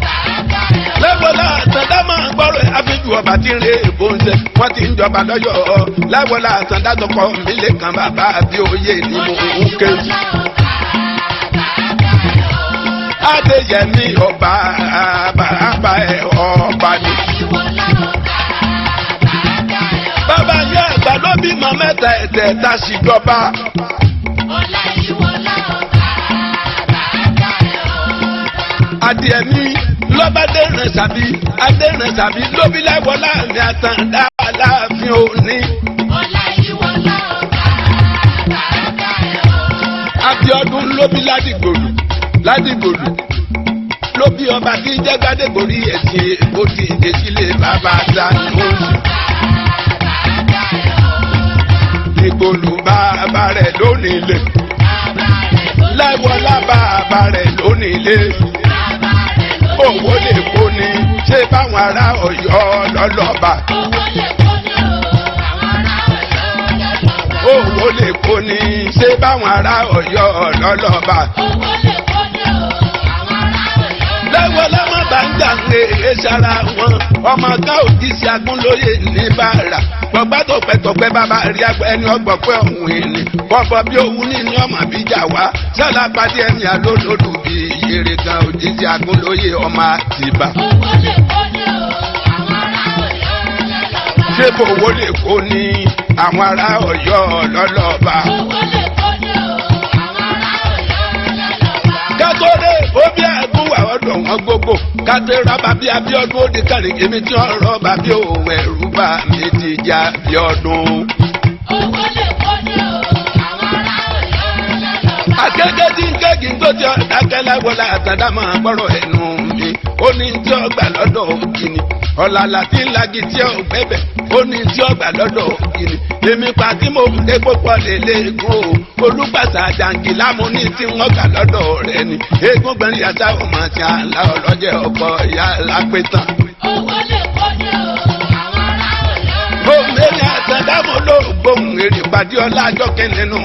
B: bàbá rẹ̀ ọba.
A: Láìwọlá àtàndá máa gbọ́rọ̀ ẹ̀ àfijù ọba tí ń re èbó ń ṣe, wọ́n ti ń jọba lọ́yọ̀ọ́. Láìwọlá àtàndá tọkọ mi lè kàn bàbá àbí oyè ni mo ń ké sí.
B: Ọláyíwọlá ọba bàbá rẹ̀ ọba.
A: Adéyẹmí ọba bàbá ẹ̀ ọba ni.
B: Ọláyíwọlá ọba bàbá rẹ̀ ọba.
A: Bàbá yẹn àgbà ló bímọ mẹ́ta ẹ̀tẹ̀ ta sì jọba.
B: Ọláyíwọlá ọba bàbá rẹ̀ ọba.
A: Adéyẹmí lọ́ba dẹ́rẹ̀ sàbí, adẹ́rẹ̀ sàbí lóbi láìwọlá mi àtàndá aláàfin òní.
B: Ọláyíwọlá ọba bàbá rẹ̀ ọba.
A: Abíọ́dún lóbi ládìgbòlù, ládìgbòlù lóbi ọba tí jẹ́ gbadégorí ẹ̀sìn èkó ti ìdésílẹ̀ bàbá Sanusi. Ìgbòlù bàbá rẹ̀ lónìí lè. Láìwọlá bàbá rẹ̀ lónìí lè. Owó lè kó ni ṣé báwọn ará Ọ̀yọ́ lọ́lọ́ba. Owó lè kó ni ṣé báwọn ará Ọ̀yọ́ lọ́lọ́ba. Láìwọlá má bá ń jà ń Èé sára wọn ọmọ ká òjíṣẹ́ agúnlóye ní bàrà gbọgbá tọpẹtọpẹ bàbá rí ẹni ọgbọpẹ ọhún ẹni bọbọ bí owú ní ní ọmọ bíjà wá sálá pàdé ẹni alólòlù bí yèrè kan òjíṣẹ́ agúnlóye ọmọ àtìbá.
B: Owó lè kó ní o, àwọn ará Ọ̀yọ́ lọ́lọ́ba.
A: Ṣé bòwó lè kó ní àwọn ará Ọ̀yọ́ lọ́lọ́ba.
B: Owó lè kó ní o, àwọn ará Ọ̀yọ́ lọ́lọ́ba.
A: Kátólé obi àgúnwà ọdọ wọn gbogbo kátó rọba bí Abíọ́dún ó di kárí èmi tí wọn rọba bí òun ẹrú bá mi ti já Bíọ́dún.
B: Owó lè kó ní o, àwọn ará Ọ̀yọ́ lọ́lọ́ba.
A: Akẹ́kẹ́ tí ń kẹ́kì tó ti ọ̀dákẹ́ lágbọ́lá àtàdá máa gbọ́rọ̀ ẹnu mi. Ó ní tí ó gbà lọ́dọ̀ ògìnì ọ̀làlà tí ń lagi tí ó gbẹ́bẹ̀. Ó ní tí ó gbà lọ́dọ̀ ògìnì èmi pa tí mo ń dé púpọ̀ lélẹ́gùn o olùgbàsà àjàǹkì lámú ní tí wọ́n gbà lọ́dọ̀ rẹ̀ ni eégún gbẹ̀rẹ̀ yàtá ọmọ àti àlà ọlọ́jẹ́ ọkọ̀ ìyá lápẹ́tàn.
B: Owó lè kó ní o, àwọn ará Ọ̀yọ́ lọ́lọ́ba.
A: Òmìnira àtàdámọ́ ló gbóhùn èrè pàdé ọlá àjọkẹ́ nínú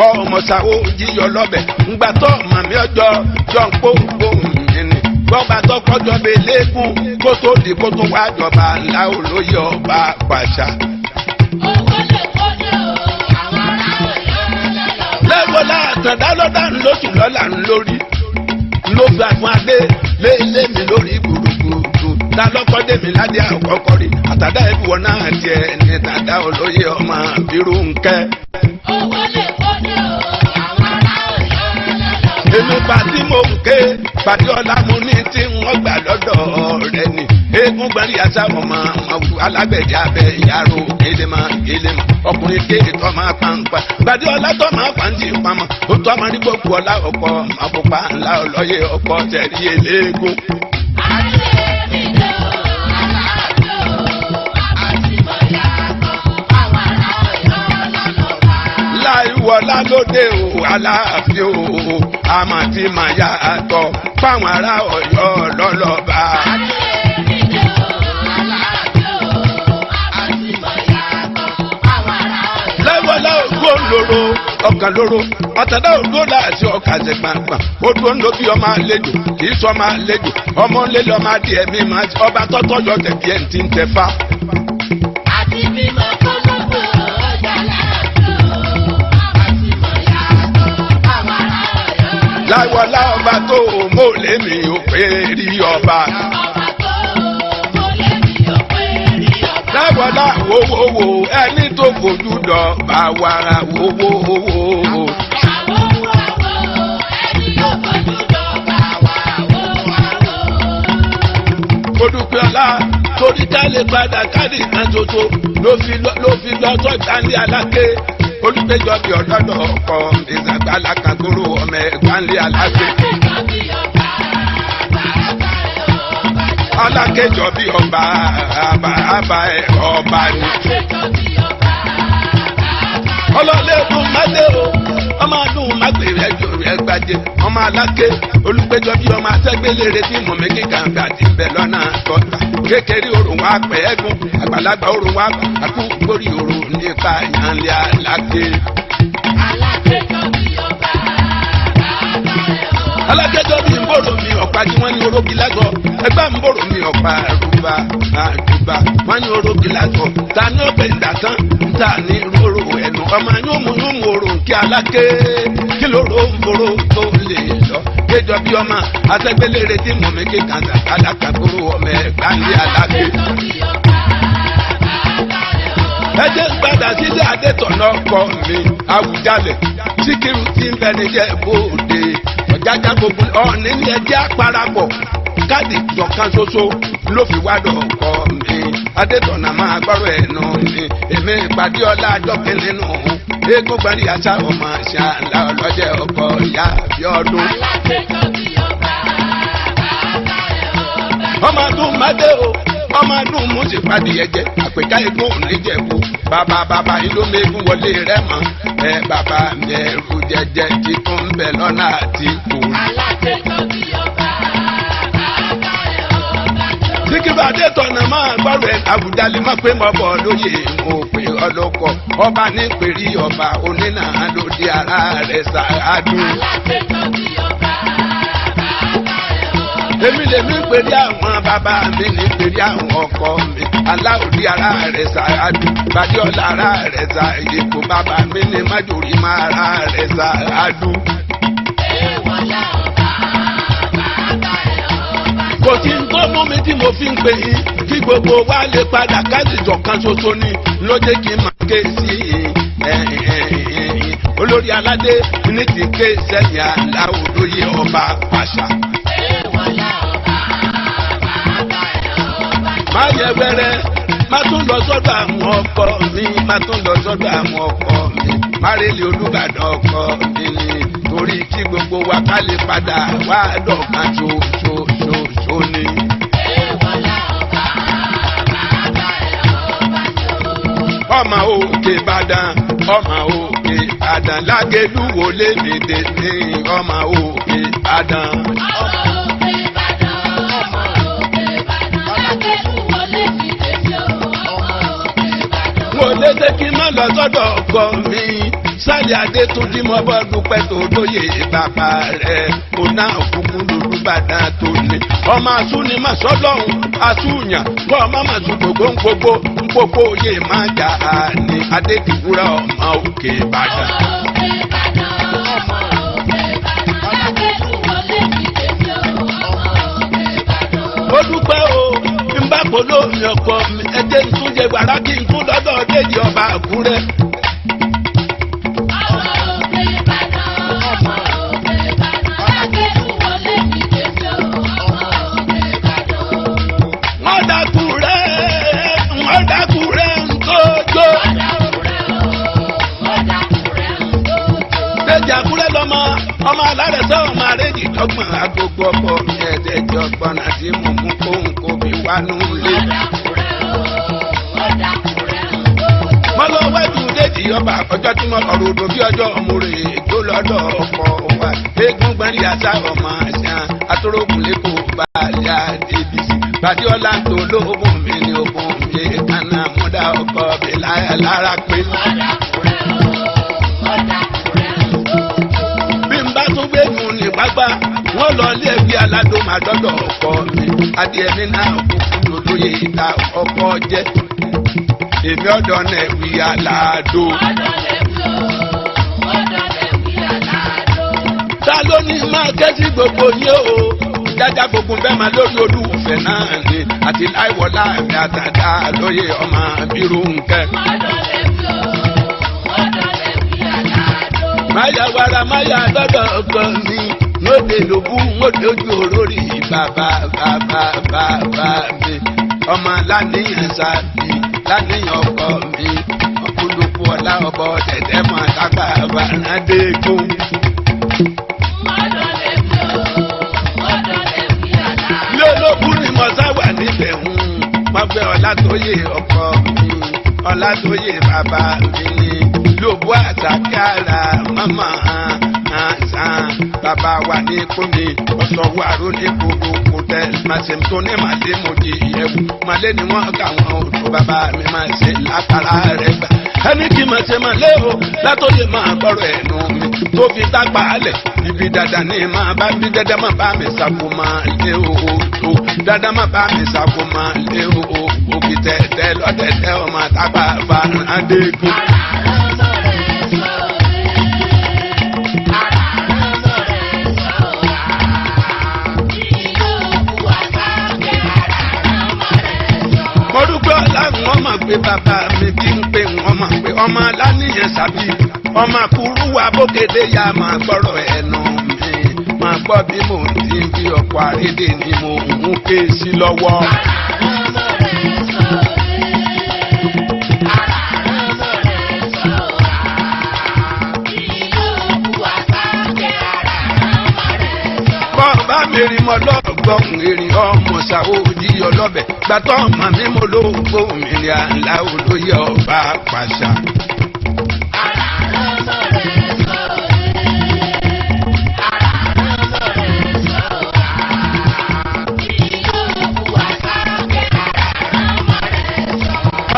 A: ọmọ sàwó jíyọ lọ́bẹ̀ ńgbà tó màmí ọjọ́ jọ̀ǹpó gbóhùn mi ni gbọ́ba tó kọjọ́ bẹ lẹ́gùn kó tó di kó tó wá jọba ńlá olóyè ọba pàṣà.
B: Owó lè kó ní o, àwọn ará Ọ̀yọ́ lọ́lọ́ba.
A: Lẹ́wọ̀lá àtàndá lọ́dà ńlọ́sùn lọ́là ńlórí ló fi àfún adé lé ilé mi lórí gbùdùgbùdù ta lọ́kọ́ dé mi ládé àkọ́kọ́ rí àtàdá ìbúwọ́ náà tiẹ̀ ní tàdá olóyè ọmọ bírú nkẹ́.
B: Owó lè kó ní o, àwọn ará Ọ̀yọ́ lọ́lọ́ba.
A: Èmi pàtí mo ń ké pàtí ọlá mo ní tí wọ́n gbà lọ́dọ̀ rẹ̀ ni eégún gbẹ̀rì àṣà ọmọ ọmọ alágbẹ̀dẹ abẹ ìyàrá kélémà kélémà ọkùnrin kéde tó máa pa ń pa gbàdí ọlá tó máa pa ń jì pamọ́ ó tó máa ní gbogbo ọlá ọkọ ọmọ ńlá ọlọ́yẹ ọkọ tẹ̀lé eléégún.
B: Ayé mi lò, aláàbò, àti mọ̀yàtọ̀, àwọn ará Ọ̀yọ́ lọ́lọ́ba.
A: Láìwọlá lóde o aláàfin o àmọ́ tí màá yà tọ̀ fáwọn ará Ọ̀yọ́ lọ́lọ́ba.
B: Ayé mi lò, aláàbò, àti mọ̀yàtọ̀, àwọn ará Ọ̀yọ́.
A: Lẹ́wọ̀lá ògbó lóró ọkàn lóró ọ̀tàdá ògbó láti ọkà jẹ̀gbàgbà odò ń lo bí ọmọ àlejò kì í sọ ọmọ àlejò ọmọ ńlẹ lọmọ adìẹ mi máa ọba tọ́tọ́ yọ tẹ̀bí ẹ̀ ń ti ń tẹ̀fá.
B: Àti bímọ kólóbó ọjà láàbò, àti mọ̀yàtọ̀, àwọn ará Ọ̀yọ́.
A: Láìwọlá ọba tó mọ̀ lémi ò pé rí ọba.
B: Ọba tó mo lé mi ò pé rí ọba.
A: Láìwọlá wowówó ẹni tó fojú dọ̀ bá wàrà wowówó. Olùpẹ̀ ọ̀la torí ká lè padà káàdì kan ṣoṣo ló fi lọ sọ́jà ní aláké olùpẹ̀jọ́ bí ọlọ́dọ̀ ọkọ̀ ìsàgbàlá kankoro ọmọ ẹ̀gbá ní aláké. Alákéjọ bí ọba àbá ẹ̀ ọba ni. Ọlọ́lẹ́dùn mádé o ọmọ adùn mágbèrè ẹjọ rẹ gbajẹ ọmọ aláké olùpẹ̀jọ́ bí ọmọ atẹ́gbélére tí mọ̀mí kíkà ń gbà ti bẹ̀ lọ́nà tọ́ta kékeré orun wa pẹ̀ ẹ́gùn àgbàlagbà orun wa àkú gbórí orun nípa ìyànlẹ̀ aláké. Alákéjọ bí nbòrò mi ọ̀pá tí wọ́n ní orógi lásọ ẹgbẹ́ nbòrò mi ọ̀pá àrùbá àjùbá wọ́n ní orógi lásọ ta ní ọbẹ̀ ìdàtán ta ní róró ẹnu ọmọ yóò mú orò kí aláké kí lóró nbòrò tó lè lọ kéjọ bí ọmọ atẹgbẹlére tí mọ̀mí kíkan alákàkúrú ọmọ ẹ̀gbá ní aláké. Ẹ jẹ́ ń padà sílé adétọ̀nà ọkọ mi Àwùjalẹ̀ Síkírù tí ń bẹ níjẹ́ bóde ọ̀jájá gbogbo ọ̀ọ́nì ní ẹjẹ́ àparapọ̀ káàdì ìjọkan ṣoṣo ló fi wá dọ̀kọ mi adétọ̀nà máa gbọ́rọ̀ ẹ̀nu mi èmi ìpàdé ọlá àjọkẹ́ nínú eégún gbẹ̀rì àṣà ọmọ àṣà ńlá ọlọ́jẹ́ ọkọ ìyá àbíọ́dún. Ọmọ ọdún mádé o ọmọ ọdún mú sí padì ẹjẹ àpèká eégún oníjẹ̀bú bàbá bàbá ìlú mẹ́gùn wọlé rẹ̀ mọ́ ẹ bàbá mi ẹrù jẹjẹ títún ń bẹ lọ́nà àti kù. Síkírù Adétọ̀nà máa gbọ́rọ̀ ẹ̀ Àwùjalè má pé mọ́ bọ̀ lóye mo pè ọlọ́kọ̀ ọba ní pèrí ọba onínà lóde ara rẹ̀ ṣáájú. Èmi lèmi pèrè àwọn bàbá mi ní pèrè àwọn ọkọ mi. Aláòdì ara rẹ̀ ṣáájú. Bàdíọ́lá ara rẹ̀ ṣá èkó bàbá mi ní májòrí máa ara rẹ̀ ṣáájú. Kò sí ń tó mú mi tí mo fi ń pè yín kí gbogbo wa lè padà káàdìjọ kan ṣoṣo ni ló jẹ́ kí n máa ké sí olórí aládé ní ti ké sẹ́yìn aláwòlóye ọba pàṣà. Má yẹ wẹrẹ, má tún lọ sọ́dọ̀ àwọn ọkọ mi, má tún lọ sọ́dọ̀ àwọn ọkọ mi, má rèlé Olúbàdàn ọkọ mi ni torí kí gbogbo wa ká lè padà wá dọ̀kan ṣoṣoṣoṣo ni. Ọmọ òkè Ìbàdàn, ọmọ òkè Ìbàdàn, Lágẹ̀lú wo lémèdè ní ọmọ òkè Ìbàdàn. Mo lè ṣe kí n má lọ sọ́dọ̀ ọkọ mi. Sálẹ̀ Adétúnjí mo bọ́ dúpẹ́ tó lóye bàbá rẹ̀. Kò náà kúkú lolúbàdàn tó ní. Ọmọ asúni má sọ́lọ́hún, asúnyàn. Kọ́ ọmọ mà sùn gbogbo ń gbogbo ń gbogbo oyè má jà á ní Adédìwúrà ọmọ òkè Ìbàdàn. Ó dúpẹ́ o, ń bá polo mi ọkọ mi, ẹ jẹ́ n tún jẹ wàrà kí n tún lọ́dọ̀ Déjì ọba Àkúrẹ́. Wọ́n dákúrẹ́, wọ́n dákúrẹ́ ńkójó. Déjì Àkúrẹ́ lọ́mọ, ọmọ alárẹ̀sọ́ ọmọ àrèjì dọ́gbọ̀n agogo ọkọ mi ẹ̀ẹ́dẹ́jọ́gbọ̀n àti mọ̀mú kóhun kó bí wánú lé. Mo lọ wájú Déjì ọba ọjọ́ tí mo ọ̀rọ̀ odò bí ọjọ́ òmùrè tó lọ́dọ̀ ọkọ wa. Eégún gbọ́nrí àṣà ọmọ àṣà àtòrógùn lẹ́kọ̀ọ́ balẹ̀ àdébísí. Bàdíọ́lá tó lóògùn mi ní ogun mi kànáà múdà ọkọ mi lára pé. Bí n bá tún gbé mu ní gbágbá, wọ́n lọ ilé ẹgbẹ́ aládùn máa dọ́dọ̀ ọkọ mi. Adìẹ mi náà kúkú lóye ìta ọkọ jẹ́. Èmi ọ̀dọ́ náà wí aláàdó. Ta ló ní máa kẹ́sí gbogbo yín o? Jájá gbogbo bẹ́ẹ̀ máa lórí olúfẹ́ náà ni àti láìwọlá mi àtàdá lóye ọmọ bírú nkẹ́. Máyà wàrà máyà dọ́dọ̀ ọkọ mi, lóde lòbú lójú olórí bàbá bàbá bàbá mi. Ọmọ láníyàn sábì láníyàn ọkọ mi, ọkùnlùkù ọ̀la ọbọ̀ tẹ̀tẹ̀ mọ̀ tápà bàrádégún. Ilé ológun ni mo sá wà níbẹ̀ ń. Wọ́n fẹ́ Ọlátóyè ọkọ mi, Ọlátóyè bàbá mi ni. Lóbu àtàkàrà mọ́mọ́ àṣàn. Bàbá wa ní kúmi, ọ̀sọ̀wọ́ àrò ní gbogbo kò tẹ̀. Màṣẹ tó ní màlẹ́ mo di ìyẹ̀wò. Màlẹ́ ni wọ́n kà wọ́n odò bàbá mi máa ṣe lápára rẹ̀ gbà. Ẹni kí màṣẹ màlẹ́ o, látòyè máa gbọ́rọ̀ ẹnu mi. Tó fi tápà alẹ̀, ibi dada ní máa bá bí dada máa bá mi sàkó máa lé o o. Dada máa bá mi sàkó máa lé o o. Òkè tẹ̀tẹ̀ lọ́tẹ̀tẹ̀ ọmọ àtàpà fàràdégún. Mo dúpẹ́ ọ̀làrun wọ́n mọ̀ pé bàbá mi bí ń pè wọ́n mọ̀ pé ọmọ aláníyàn sábì ọmọ kúrú wa bókéde ya máa gbọ́rọ̀ ẹnu mi máa gbọ́ bí mò ń ti bí ọkọ̀ àrédè ni mò ń ké sí lọ́wọ́. Bọ́ọ̀bá mi rí mọ́ lọ́gbọ̀n èrè ọmọ ṣàwòdì ọlọ́bẹ̀ gbàtọ́ ọmọ mi mo ló gbóhùn mi ní àlá olóyè ọba pàṣà.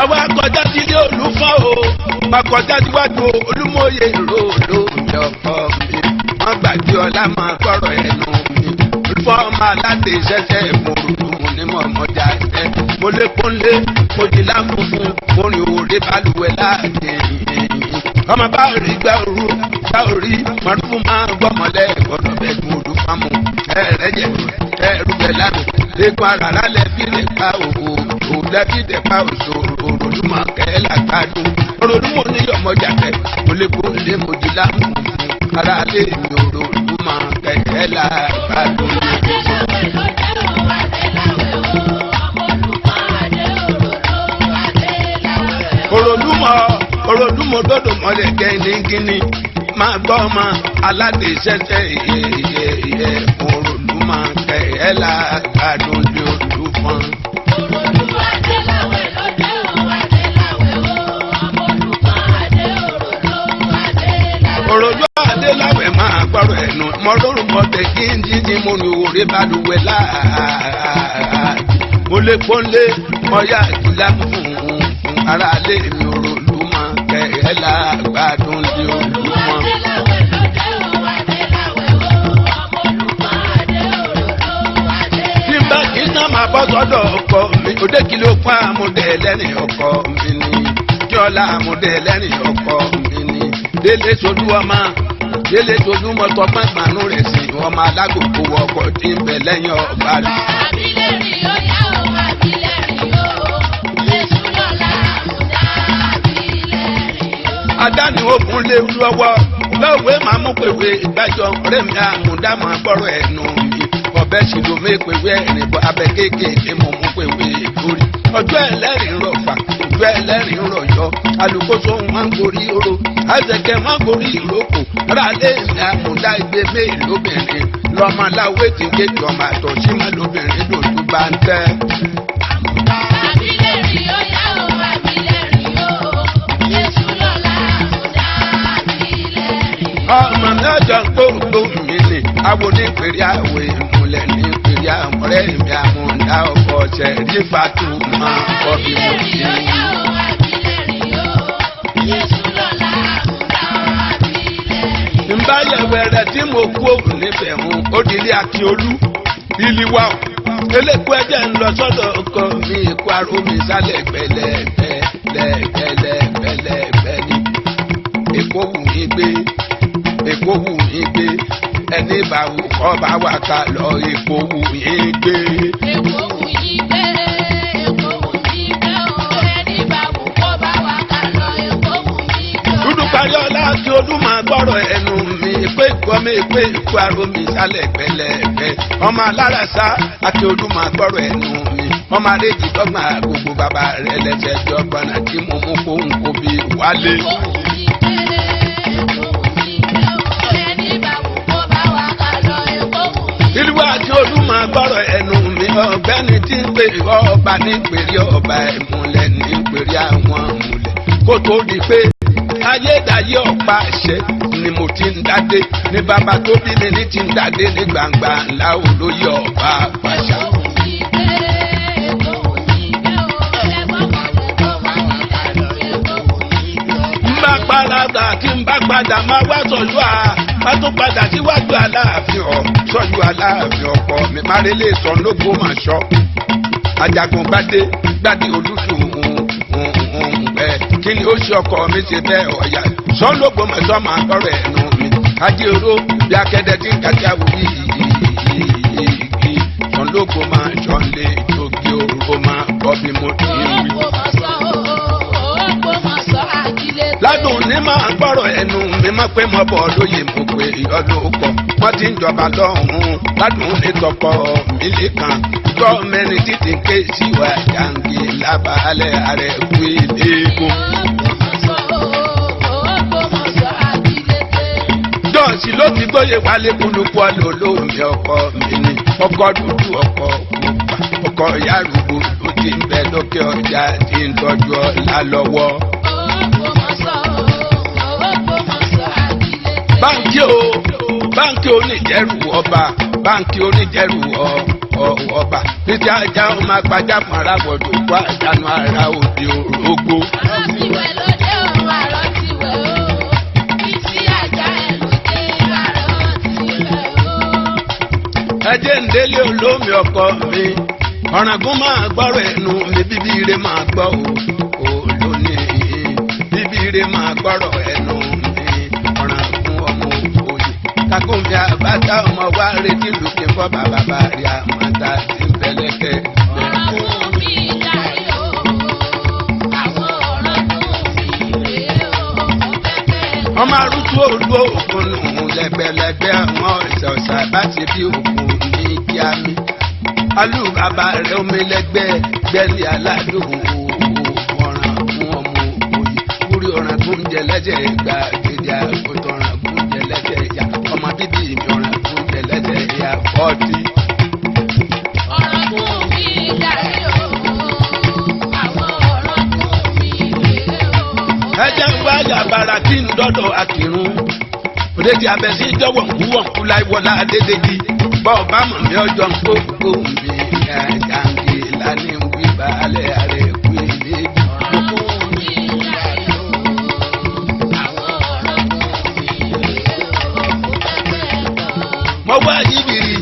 A: Àwa kọjá sílé olúfọ́ o, má kọjá síwájú olúmọye ròdò mi ọkọ mi. Wọ́n gbàgbé ọlá máa gbọ́rọ̀ ẹnu mi. Olúfọ́ ọmọ aládé ṣẹ̀ṣẹ̀ mòrùlù ní mọ̀mọ́jà ẹ̀. Mo lé pọ́nlé, mo di láǹfùfún, mo rìn òde balùwẹ̀ láàdé. Ọmọ bá rí gbá òru, gbá orí, màrúfù máa ń gbọ́mọlẹ̀ gbọ́dọ̀ bẹ́ẹ̀ dùn olúfàmù. Ẹ̀rẹ́jẹ̀ ẹ̀rúbẹ̀ lánàá. Lẹ́kọ̀ọ́ ara lálẹ́ bí lè pa òwò, òwò lẹ́bí lè pa òṣòro, òròdúmọ̀ kẹ́lá gbádùn. Òròdúmọ̀ ní ọmọjà tẹ̀, mo lé pọ́nlé, mo di láǹfùfún. Ara lé mi òròdúmọ̀ kẹ́lá gbádùn. Òròlúmọ òròlúmọ gbọ́dọ̀ mọlẹ gẹnigẹni máa gbọ́ ọmọ aládé ṣẹṣẹ ìyẹ ìyẹ òròlúmọ kẹhẹlá gbàdúndé olúfọn. Òròlú adéláwẹ̀ máa gbọ́rọ̀ ẹnu mọ́lórúmọ tẹ kíndíndí mo ní òré balùwẹ̀ láàá mo lè pọ́nlé mọ́yá ìlà fún ara lé mi òròlúmọ kẹhẹlá gbàdúndé olúfọn. Tí n bá kí sá máa bọ́ sọ́dọ̀ ọkọ mi, òde kí ló pa àmúdẹ ẹlẹ́rìn ọkọ mi ni. Kíọ́lá àmúdẹ ẹlẹ́rìn ọkọ mi ni. Délé sojú ọmọ, délé sojú mọ́tò pàpàánú rẹ̀ sí ọmọ alágòkò ọkọ̀ tí ń bẹ lẹ́yìn ọba rẹ̀. Adáni ogun léwu lọ́wọ́, lọ́wọ́ máa mú pèwé ìgbàjọ ọ̀rẹ́ mi àmúdámọ̀ gbọ́rọ̀ ẹnu mi. Ọbẹ̀ sì ló mé pèwé ẹ̀rìn bọ́ abẹ kéékèèké mo mú pèwé lórí. Ọjọ́ ẹlẹ́rìí rọ̀fà, ọjọ́ ẹlẹ́rìí rọ̀yọ́, alùkóso wọn ń gorí oró, àzẹ̀kẹ́ wọn gorí ìrókò, rálé mi àmúdá igbe méè lóbìnrin, lọ́mọ aláwọ̀ ètí kéjì ọmọ àtọ̀sí má lóbìnrin lòdù bá ń tẹ́. Ọmọ mẹ́jọ gbòǹgbò mi ni awo ní pèrè àwọ̀ ìmùlẹ̀ ní pèrè àwọn ọ̀rẹ́ mi àmúdá ọkọ̀ ọ̀sẹ̀ rí fatu máa kọ́ bí mo ti ń. Nbáyẹ̀wẹ̀ rẹ̀ tí mo kú òun níbẹ̀ hun ó dilé Akíolú ìlíwà o eléko ẹjẹ ń lọ sọ́dọ̀ ọkọ mi èkó aró mi sálẹ̀ gbẹlẹ́gbẹ́lẹ́gbẹ́lẹ́gbẹ́lẹ́gbẹ́ ni èkó wù mí gbé èkó wù mí gbé ẹni bá wù kọ́ bá wà ká lọ èkó wù mí gbé.
B: Èkó wù yí gbé, Èkó wù mí gbé o, ẹni bá wù kó bá wà ká lọ, Èkó wù mí gbé o.
A: Dúdú parí ọlá kí olú máa gbọ́rọ̀ ẹnu mi pé ìkọ́ mi pé ìkú aró mi sálẹ̀ gbẹlẹ́gbẹ́ ọmọ alárasá àti olú máa gbọ́rọ̀ ẹnu mi ọmọ àrèjì dọ́gba gbogbo bàbá rẹ̀ lẹ́sẹ̀ jọgbọ́n àti mo mú kó ń kó bí wálé.
B: Èkó wù mí gbé, Èkó wù mí gbé o, ẹni bá wù kó bá wà ká lọ, Èkó wù mí gbé.
A: Ìlú àti olú máa gbọ́rọ̀ ẹnu mi ọ̀gbẹ́ni tí ń pè ọba ní pèrè ọba ìmùlẹ̀ ní pèrè àwọn ìmùlẹ̀ kó tó di pé ayédáyé ọ̀pá àṣẹ ni mo ti ń dádé ní bàbá tó bí mi ní ti ń dádé ní gbangba ńlá olóyè ọba àpàṣà.
B: Èkó wù mí gbé, Èkó wù mí gbé o, ẹ̀gbọ́n kan lè kó wà ká lọ, Èkó wù mí gbé o.
A: Ń bá padà kí n bá padà máa wá sọ̀yọ́ à má tún padà síwájú aláàfin ọ̀ sọ́jú aláàfin ọkọ mi márẹ́lẹ̀ sọ lógo mà sọ. Ajagun gbadé gbadé olùsù ẹ kí ni ó ṣe ọkọ mi ṣe bẹ́ẹ̀ ọ̀yà sọ lógo mà sọ máa tọrọ ẹnu mi. Ajé oró bí akẹ́dẹ́ tí ń kàjá wí sọ lógo mà sọ lé jogi oró máa gbọ́ bí mo ti ń wí. Ládùn ní máa gbọ́rọ̀ ẹnu mi má pé mo bọ̀ lóye mo pé ìyọ́lú kọ wọ́n ti ń jọba lọ́hùn-ún ládùn ní tọkọ mi lẹ́kan gbọ́ mẹ́rin títí ké síwá jàǹgì lábàálẹ̀ ààrẹ kú ìdíkùn. Dọ́ọ̀sì ló ti gbóyè wálé kúlùkù ọlọ́lọ́mi ọkọ mi ni ọkọ dúdú ọkọ pupa ọkọ yàrúgbó ló ti ń bẹ lókè ọjà tí ń tọ́jú ọ̀la lọ́wọ́. Báńkì o báńkì oníjẹrù ọba báńkì oníjẹrù ọba títí ajá ó máa gbajá fún arábọ̀dọ̀ kó àdánù ara òde orógbó. Ẹjẹ́ ń délé olómi ọkọ mi. Ọ̀ràngún máa gbọ́rọ̀ ẹnu mi, bíbí ire máa gbọ́ o olóní, bíbí ire máa gbọ́rọ̀ ẹnu mi. Ọ̀ràngún ọmọ òye kakúnmi àbáta ọmọ wa retí lùkì fọ́ bàbá bá rí àmọ́ta tí ń bẹ̀lẹ́kẹ̀.
B: Ọ̀ràngún mi jàre o, àwọn ọ̀ràngún mi rèé o, mo fẹ́ fẹ́.
A: Ọmọ arúgbó olú òkun nù lẹ́gbẹ̀lẹ́gbẹ̀ àwọn ọ̀sẹ̀ ọ̀sẹ̀ bá ti bí òkun ní kíá mi. Alú bàbá rẹ̀ omi lẹ́gbẹ́ gbẹ́lì aládùn ọ̀ràn fún ọmọ òye. Kúrí ọ̀ràn tó ń jẹ lẹ́jẹ̀ ìgbà gidi àgùntàn, ọ̀ràn tó ń jẹ lẹ́jẹ̀ ìyá. Ọmọ bíbí mi, ọ̀ràn tó ń jẹ lẹ́jẹ̀ ìyá 40.
B: Ọ̀ràngún mi jàre o, àwọn ọ̀ràngún mi rèé o, mo
A: Ẹ jẹ́ ń wá yàbàrà kí n dọ́dọ̀ akírun. Òde ti abẹ sí jọ̀wọ́ nkúwọ̀nkú láìwọlá Adédèjì. Bọ́ ọba mọ̀ mí ọjọ́ ń kó kó mi. Jàǹgì lání wí balẹ̀ ààrẹ kú ilé.
B: Ọ̀ràngún mi jàre o, àwọn ọ̀ràngún mi rèé o, mo fẹ́ fẹ́ tán.
A: Mo wá yíbìrì,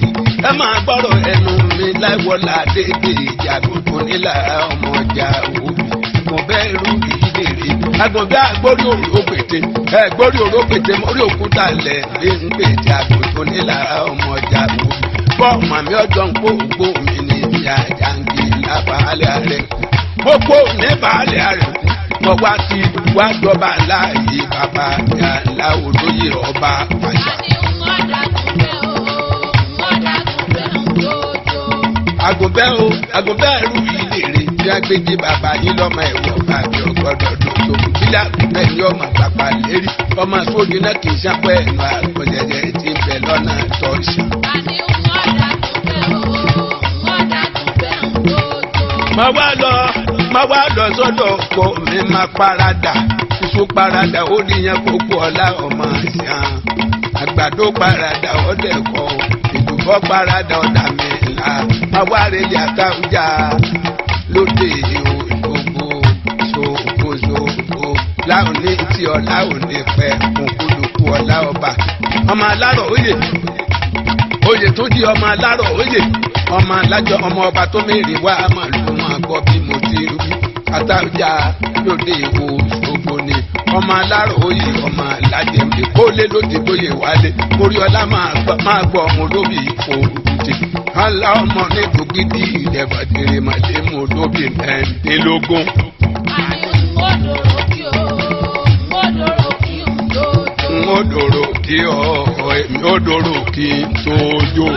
A: ẹ máa gbọ́rọ̀ ẹnu mi láìwọlá Adédèjì àgùntàn nílà ọmọ ọjà òbí. Mo bẹ́ẹ̀rù ìdèrè. Àgùnbẹ́ àgbórí òró pété. Ẹ gbórí òró pété mórí òkúta lẹ̀ ní ń pété àgùntàn nílà ọmọ ọjà òbí. Bọ́ màmí ọjọ́ ń kó ògbó mi ní ìyá jàǹgì lábàálẹ̀ rẹ̀ kú. Mo kó ní bàálẹ̀ rẹ̀ kú. Mo wá ti wá jọba láàyè bàbá yàrá olóyè ọba pàṣà.
B: Àní ń ọ̀dàgùn bẹ́ o, ń ọ̀dàgùn bẹ́ ń jòjò.
A: Àgùnbẹ́ o, àgùnbẹ́ ẹrú ìlérè tí a gbé dé bàbá yín lọ́mọ ẹ̀wọ̀ bàbí ọgbọ́dọ̀ dòdò bílẹ̀ àgùnbẹ́ ni ọmọ pàpà lérí ọmọ sóògì náà kì í sápẹ́ ẹ̀nu àgbọ̀jẹ̀jẹ̀ tí ń bẹ lọ́nà tọ́ṣà.
B: Àní ń ọ̀dàgùn bẹ́ o, ń ọ̀dàgùn bẹ́ ń jòjò.
A: Má wá lọ sọ́dọ̀ ọkọ mi, má parada iṣu parada ó níyẹn kókó ọlá ọmọ ṣàn àgbàdo parada ọdẹkọ ìdùbọ parada ọdà mi là má wá rẹlẹ àtàwùjá lóde òṣogbo ṣòkòṣòkò láwọn ní tí ọlá ò ní pẹ kúkúlùkù ọlá ọba ọmọ alárọ̀ òye oyè tó di ọmọ alárọ̀ oyè ọmọ alájọ ọmọ ọba tó mèrè wá màlúù máa gbọ́ bí mo ti rí àtàjà lóde ìwò Òṣogbo ni ọmọ alárọ̀ oyè ọmọ alájẹmí kólé lóde gbóyè wálé mórí ọlá máa gbọ́ ọmọ olóbì ipò òdùdí ọlá ọmọ ní gbògidì ìdẹ̀bọ̀dẹ̀rẹ̀ màdémù olóbì 16.
B: Àní ń ọ̀dọ̀rọ̀ kí o, ń ọ̀dọ̀rọ̀ kí ń jòjò.
A: N ó dòrò kí ọ, èmi ó dòrò kí n tó jó.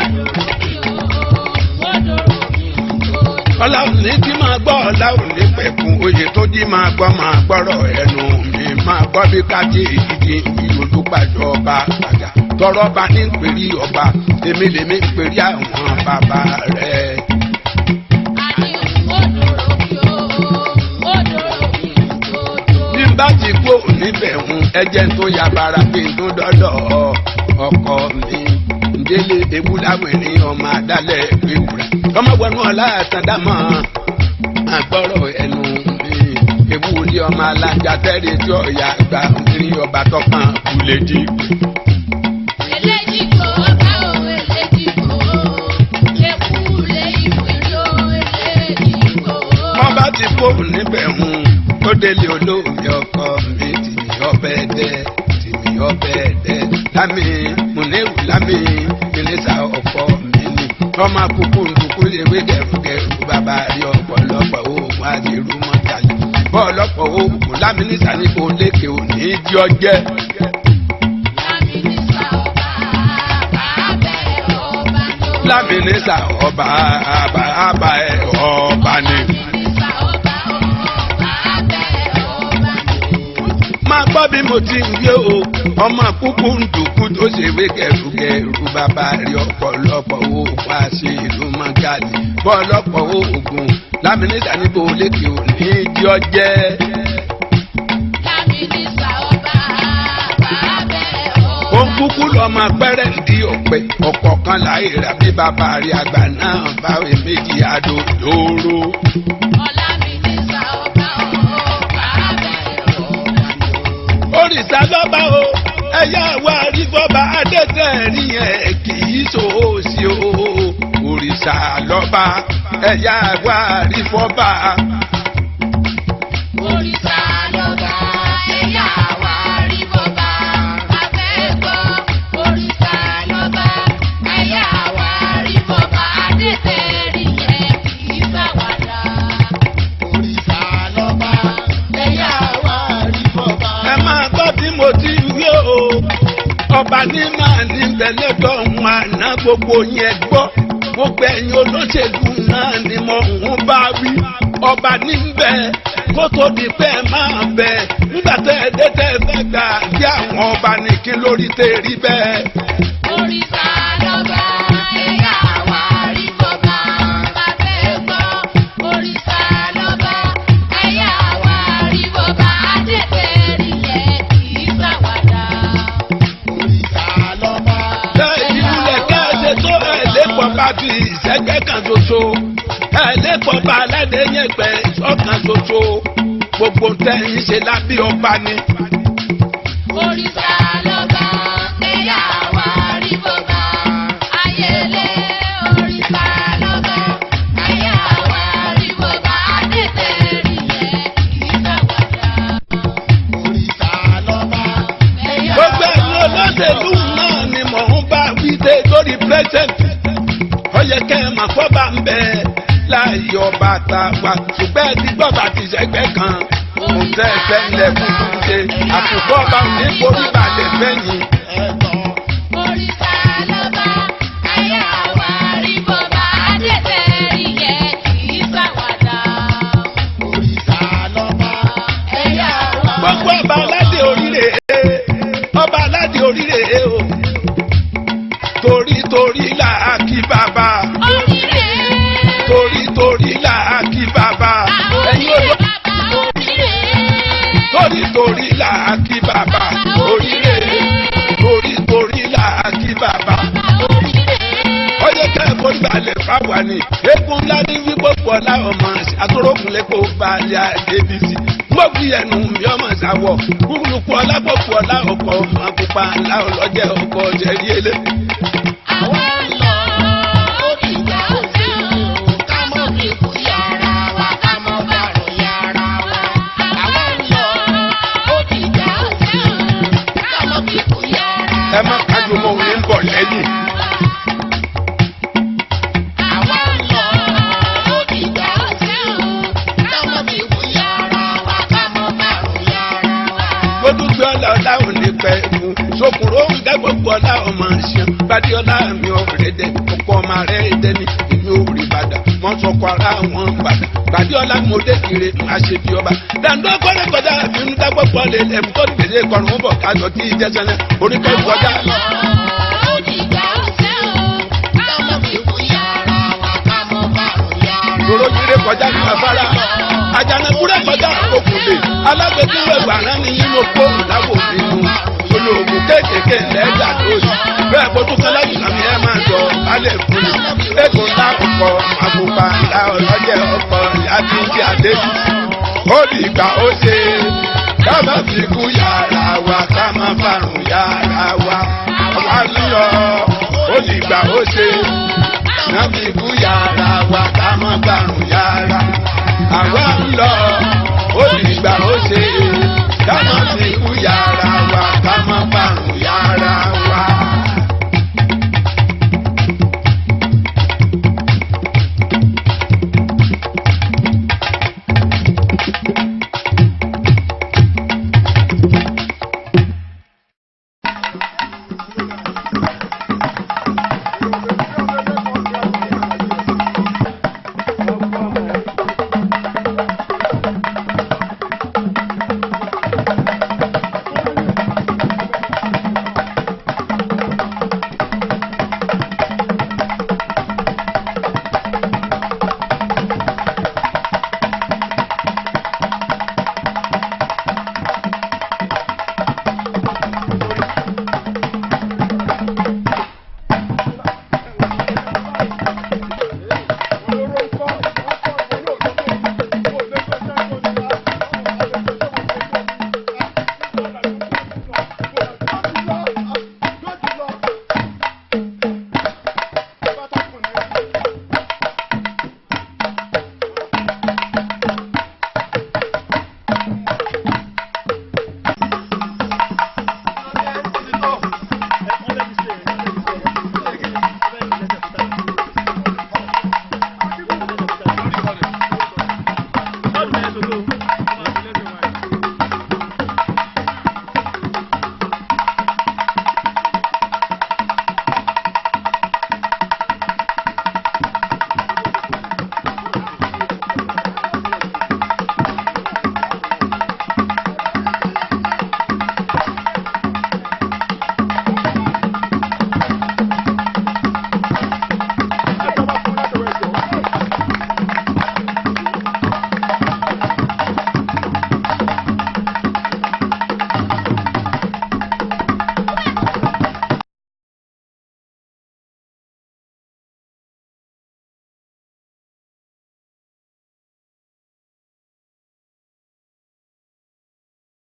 A: Ọlá òní tí máa gbọ́, ọlá òní pẹ̀kun oyè tó jí máa gbọ́, máa gbọ́rọ̀ ẹnu mi, máa gbọ́ bí kájí ìdíje ìwé olùpàdé ọba padà tọrọ ọba ní ń pèrí ọba, èmi lèmi ń pèrí àwọn bàbá rẹ̀. Bí n bá ti kó níbẹ̀ ń ẹjẹ́ tó ya bara bí n tó dọ́dọ̀ ọkọ mi ndélé ewu láwìnrin ọmọ àdálẹ̀ gbéwùrà ọmọ wọnú ọlá àtàdámọ́ àgbọ̀rọ̀ ẹnu mi ewu ní ọmọ alájà tẹ́lẹ̀ tí ọ̀yà gba obìnrin ọba tọkàn kúlẹ̀ dì. Wọ́n bá ti kó níbẹ̀ ń ó délé olóòmì ọkọ mi tìmí ọbẹ̀ dẹ́ tìmí ọbẹ̀ dẹ́ lámì múnirù lámì mínísà ọkọ mi ni ọmọ akókó ndùkú ewé gẹrugẹru bàbá rí ọ̀pọ̀lọpọ̀ oògùn àdìrú mọ́tàlẹ́ bọ́ọ̀lọpọ̀ oògùn lámìnísà ní kò lékè òní jí ọjẹ́. Lámìnísà ọba àbá ẹ ọba ni. Máa gbọ́ bí mo ti ń gbé o, ọmọ kúkú ń dùkú tó ṣe wé gẹ̀rùgẹ̀rù bàbá rí ọ̀pọ̀lọpọ̀ oògùn àṣẹ ìlú mọ́gàlì bọ́ọ̀lọpọ̀ oògùn lámìnísà níbo lékè òní jí ọjẹ́. Ó ń kúkú lọ́mọ pẹ́rẹ́ ń di ọ̀pẹ ọ̀kọ̀ kan láì rà bí bàbá rí àgbà náà báwé méjì àdó lóró. Òrìṣà lọ́ba o, ẹ̀yà wa rí bọ́ba adẹ́tẹ̀ rí yẹn kì í ṣòó sí o. Òrìṣà lọ́ba ẹ̀yà wa rí fọ́ba.
B: Òrìṣà lọ́ba ẹ̀yà wa rí bọ́ba. Afẹ́ gbọ́ òrìṣà lọ́ba ẹ̀yà wa rí bọ́ba. Adétẹ̀rí yẹn kì í ṣàwàdà.
C: Òrìṣà lọ́ba ẹ̀yà wa rí bọ́ba.
A: Ẹ máa gbọ́ bí mo ti wí o. Ọba ní máa ní bẹ̀lẹ́dọ̀ máa ná gbogbo yẹn gbọ́. Gbogbo ẹ̀yin olóṣèlú náà ni mo ń bá wí. Ọba ní bẹ kó tó di pé ẹ máa bẹ. Nígbà tẹ́ ẹ dé tẹ́ ẹ fẹ́ gbà bí àwọn ọba ní kí lórí tẹ́ rí bẹ́ẹ̀.
B: Òrìṣà lọ́ba ẹ̀yà wa rí bọ́ba. Afẹ́ gbọ́ òrìṣà lọ́ba ẹ̀yà wa rí bọ́ba. Adétẹ̀rí yẹn kì í ṣàwàdà.
C: Òrìṣà lọ́ba
A: Ìlúlẹ̀ kẹ́ẹ̀ṣẹ̀ tó ẹ̀ lépọ̀ bá fi ìṣẹ́gbẹ́ kan ṣoṣo. Ẹ̀ lépọ̀ bá aládé yẹn pẹ̀ ọ̀kan ṣoṣo. Gbogbo tẹ́ ń ṣe lábẹ́ ọba ni.
B: Òrìṣà lọ́ba ẹ̀yà wa rí bọ́ba. Ayẹlẹ òrìṣà lọ́ba ẹ̀yà wa rí bọ́ba. Adétẹ̀rí yẹn kì í ṣàwàdà.
C: Òrìṣà lọ́ba ẹ̀yà
A: Gbogbo ẹ̀yin olóṣèlú náà ni mò ń bá wí dé lórí pírẹ́sẹ̀ntì. Ó yẹ kẹ́ ẹ mà fọ́ba ń bẹ láàyè ọba ta wa. Ṣùgbọ́n ẹ ti gbọ́ bá ti ṣẹ́gbẹ́ kan. Mo tẹ́ ẹ fẹ́ ńlẹ̀ fún ṣe. Àkùkọ ọba ò ní forí balẹ̀ fẹ́yìn.
C: ẹ̀tọ́.
B: Òrìṣà lọ́ba ẹ̀yà wa rí bọ́ba. Adétẹ̀rí yẹn kì í ṣàwàdà.
C: Òrìṣà lọ́ba ẹ̀yà wa.
A: Gbogbo ọba aládé oríire, ọba aládé oríire o. Torí torí là á kí bàbá.
B: Oríire
A: Torí torí là á kí bàbá. Ẹ̀yin
B: oríire
A: olóṣèlú.
B: bàbá oríire.
A: Torí torí là á kí bàbá oríire. Torí torí là á kí bàbá. Ọyẹ kẹ́kọ̀ọ́ balẹ̀ fáwa ni. Eégún ńlá ní wípé ọ̀la ọmọ àtòrókùnlé kò balẹ̀ àdébísì. Mọ́bí ẹnu mi ọmọ ṣàwọ̀. Kúkúlùkù ọlá pọ̀pọ̀ ọlá ọkọ̀ ọmọ pupa ńlá ọlọ́jẹ́ ọkọ̀ jẹ̀rí elé.
B: Àwa ń lọ ó dìgbà ó ṣe o.
C: Ká mọ̀ fi kú yàrá wa, ká mọ̀ bàrùn yàrá wa. Àwa ń lọ ó dìgbà ó
B: Ó ṣe o.
C: ká mọ̀ fi kú yàrá
A: Ẹ má kájú mọ́ òun ní ń bọ̀ lẹ́yìn.
C: Àwa ń lọ ó dìgbà
B: Ó ṣe o.
C: ká mọ̀ fi kú yàrá wa, ká mọ̀ bàrùn yàrá wa.
A: Gbódúgbé ọlá ọlá ò ní pẹ́ mú. Sokùnrò ń gẹ́ gbogbo ọlá ọmọ ṣe. Gbadé ọlá mi ò rẹ̀ dẹ. Ọkọ ọmọ rẹ̀ dẹ ni èmi ò rí padà. Mọ́ sọkọ ara wọn padà. Gbadé ọlá mo dé kiri má ṣe bí ọba. Dàndó kọ́lé kọjá àbínú dágbọ́pọ̀ lé ẹ̀mú tó gbèsè kọrùn bọ̀ kájọ tí ì jẹ́ sẹ́nẹ́. Oríkọ́ ìkọjá.
B: Ó dìgbà ó ṣe o.
C: Ká mọ̀ fi kú yàrá wa, ká mọ̀ bàrùn yàrá wa.
A: Lóró jíire kọjá ní afárá. Àjànàkúrẹ́ kọjá òkùnlé. Alágbèékúwẹ̀ wàrán ni yín mo kó ìdáwó mi nù. Olóògùn kéékèèké lẹ́gbàá lóṣù. Bẹ́ẹ̀ bó tún kọ́lá jùlọ mi ẹ máa jọ alẹ́ fún mi. Èkó ńlá ọkọ̀ àbùpà ńlá ọlọ́jẹ́ ọkọ̀ ìyá tí ń ṣe àdébí. Ó di ìgbà ó ṣe ká má fi kú yàrá wa ká má farùn yàrá wa. Àwa ń lọ ó di ìgbà ó ṣe ká fi kú yàrá wa ká má farùn yàrá. Àwa ń lọ ó di ìgbà ó ṣe ká má fi kú yàrá wa ká má.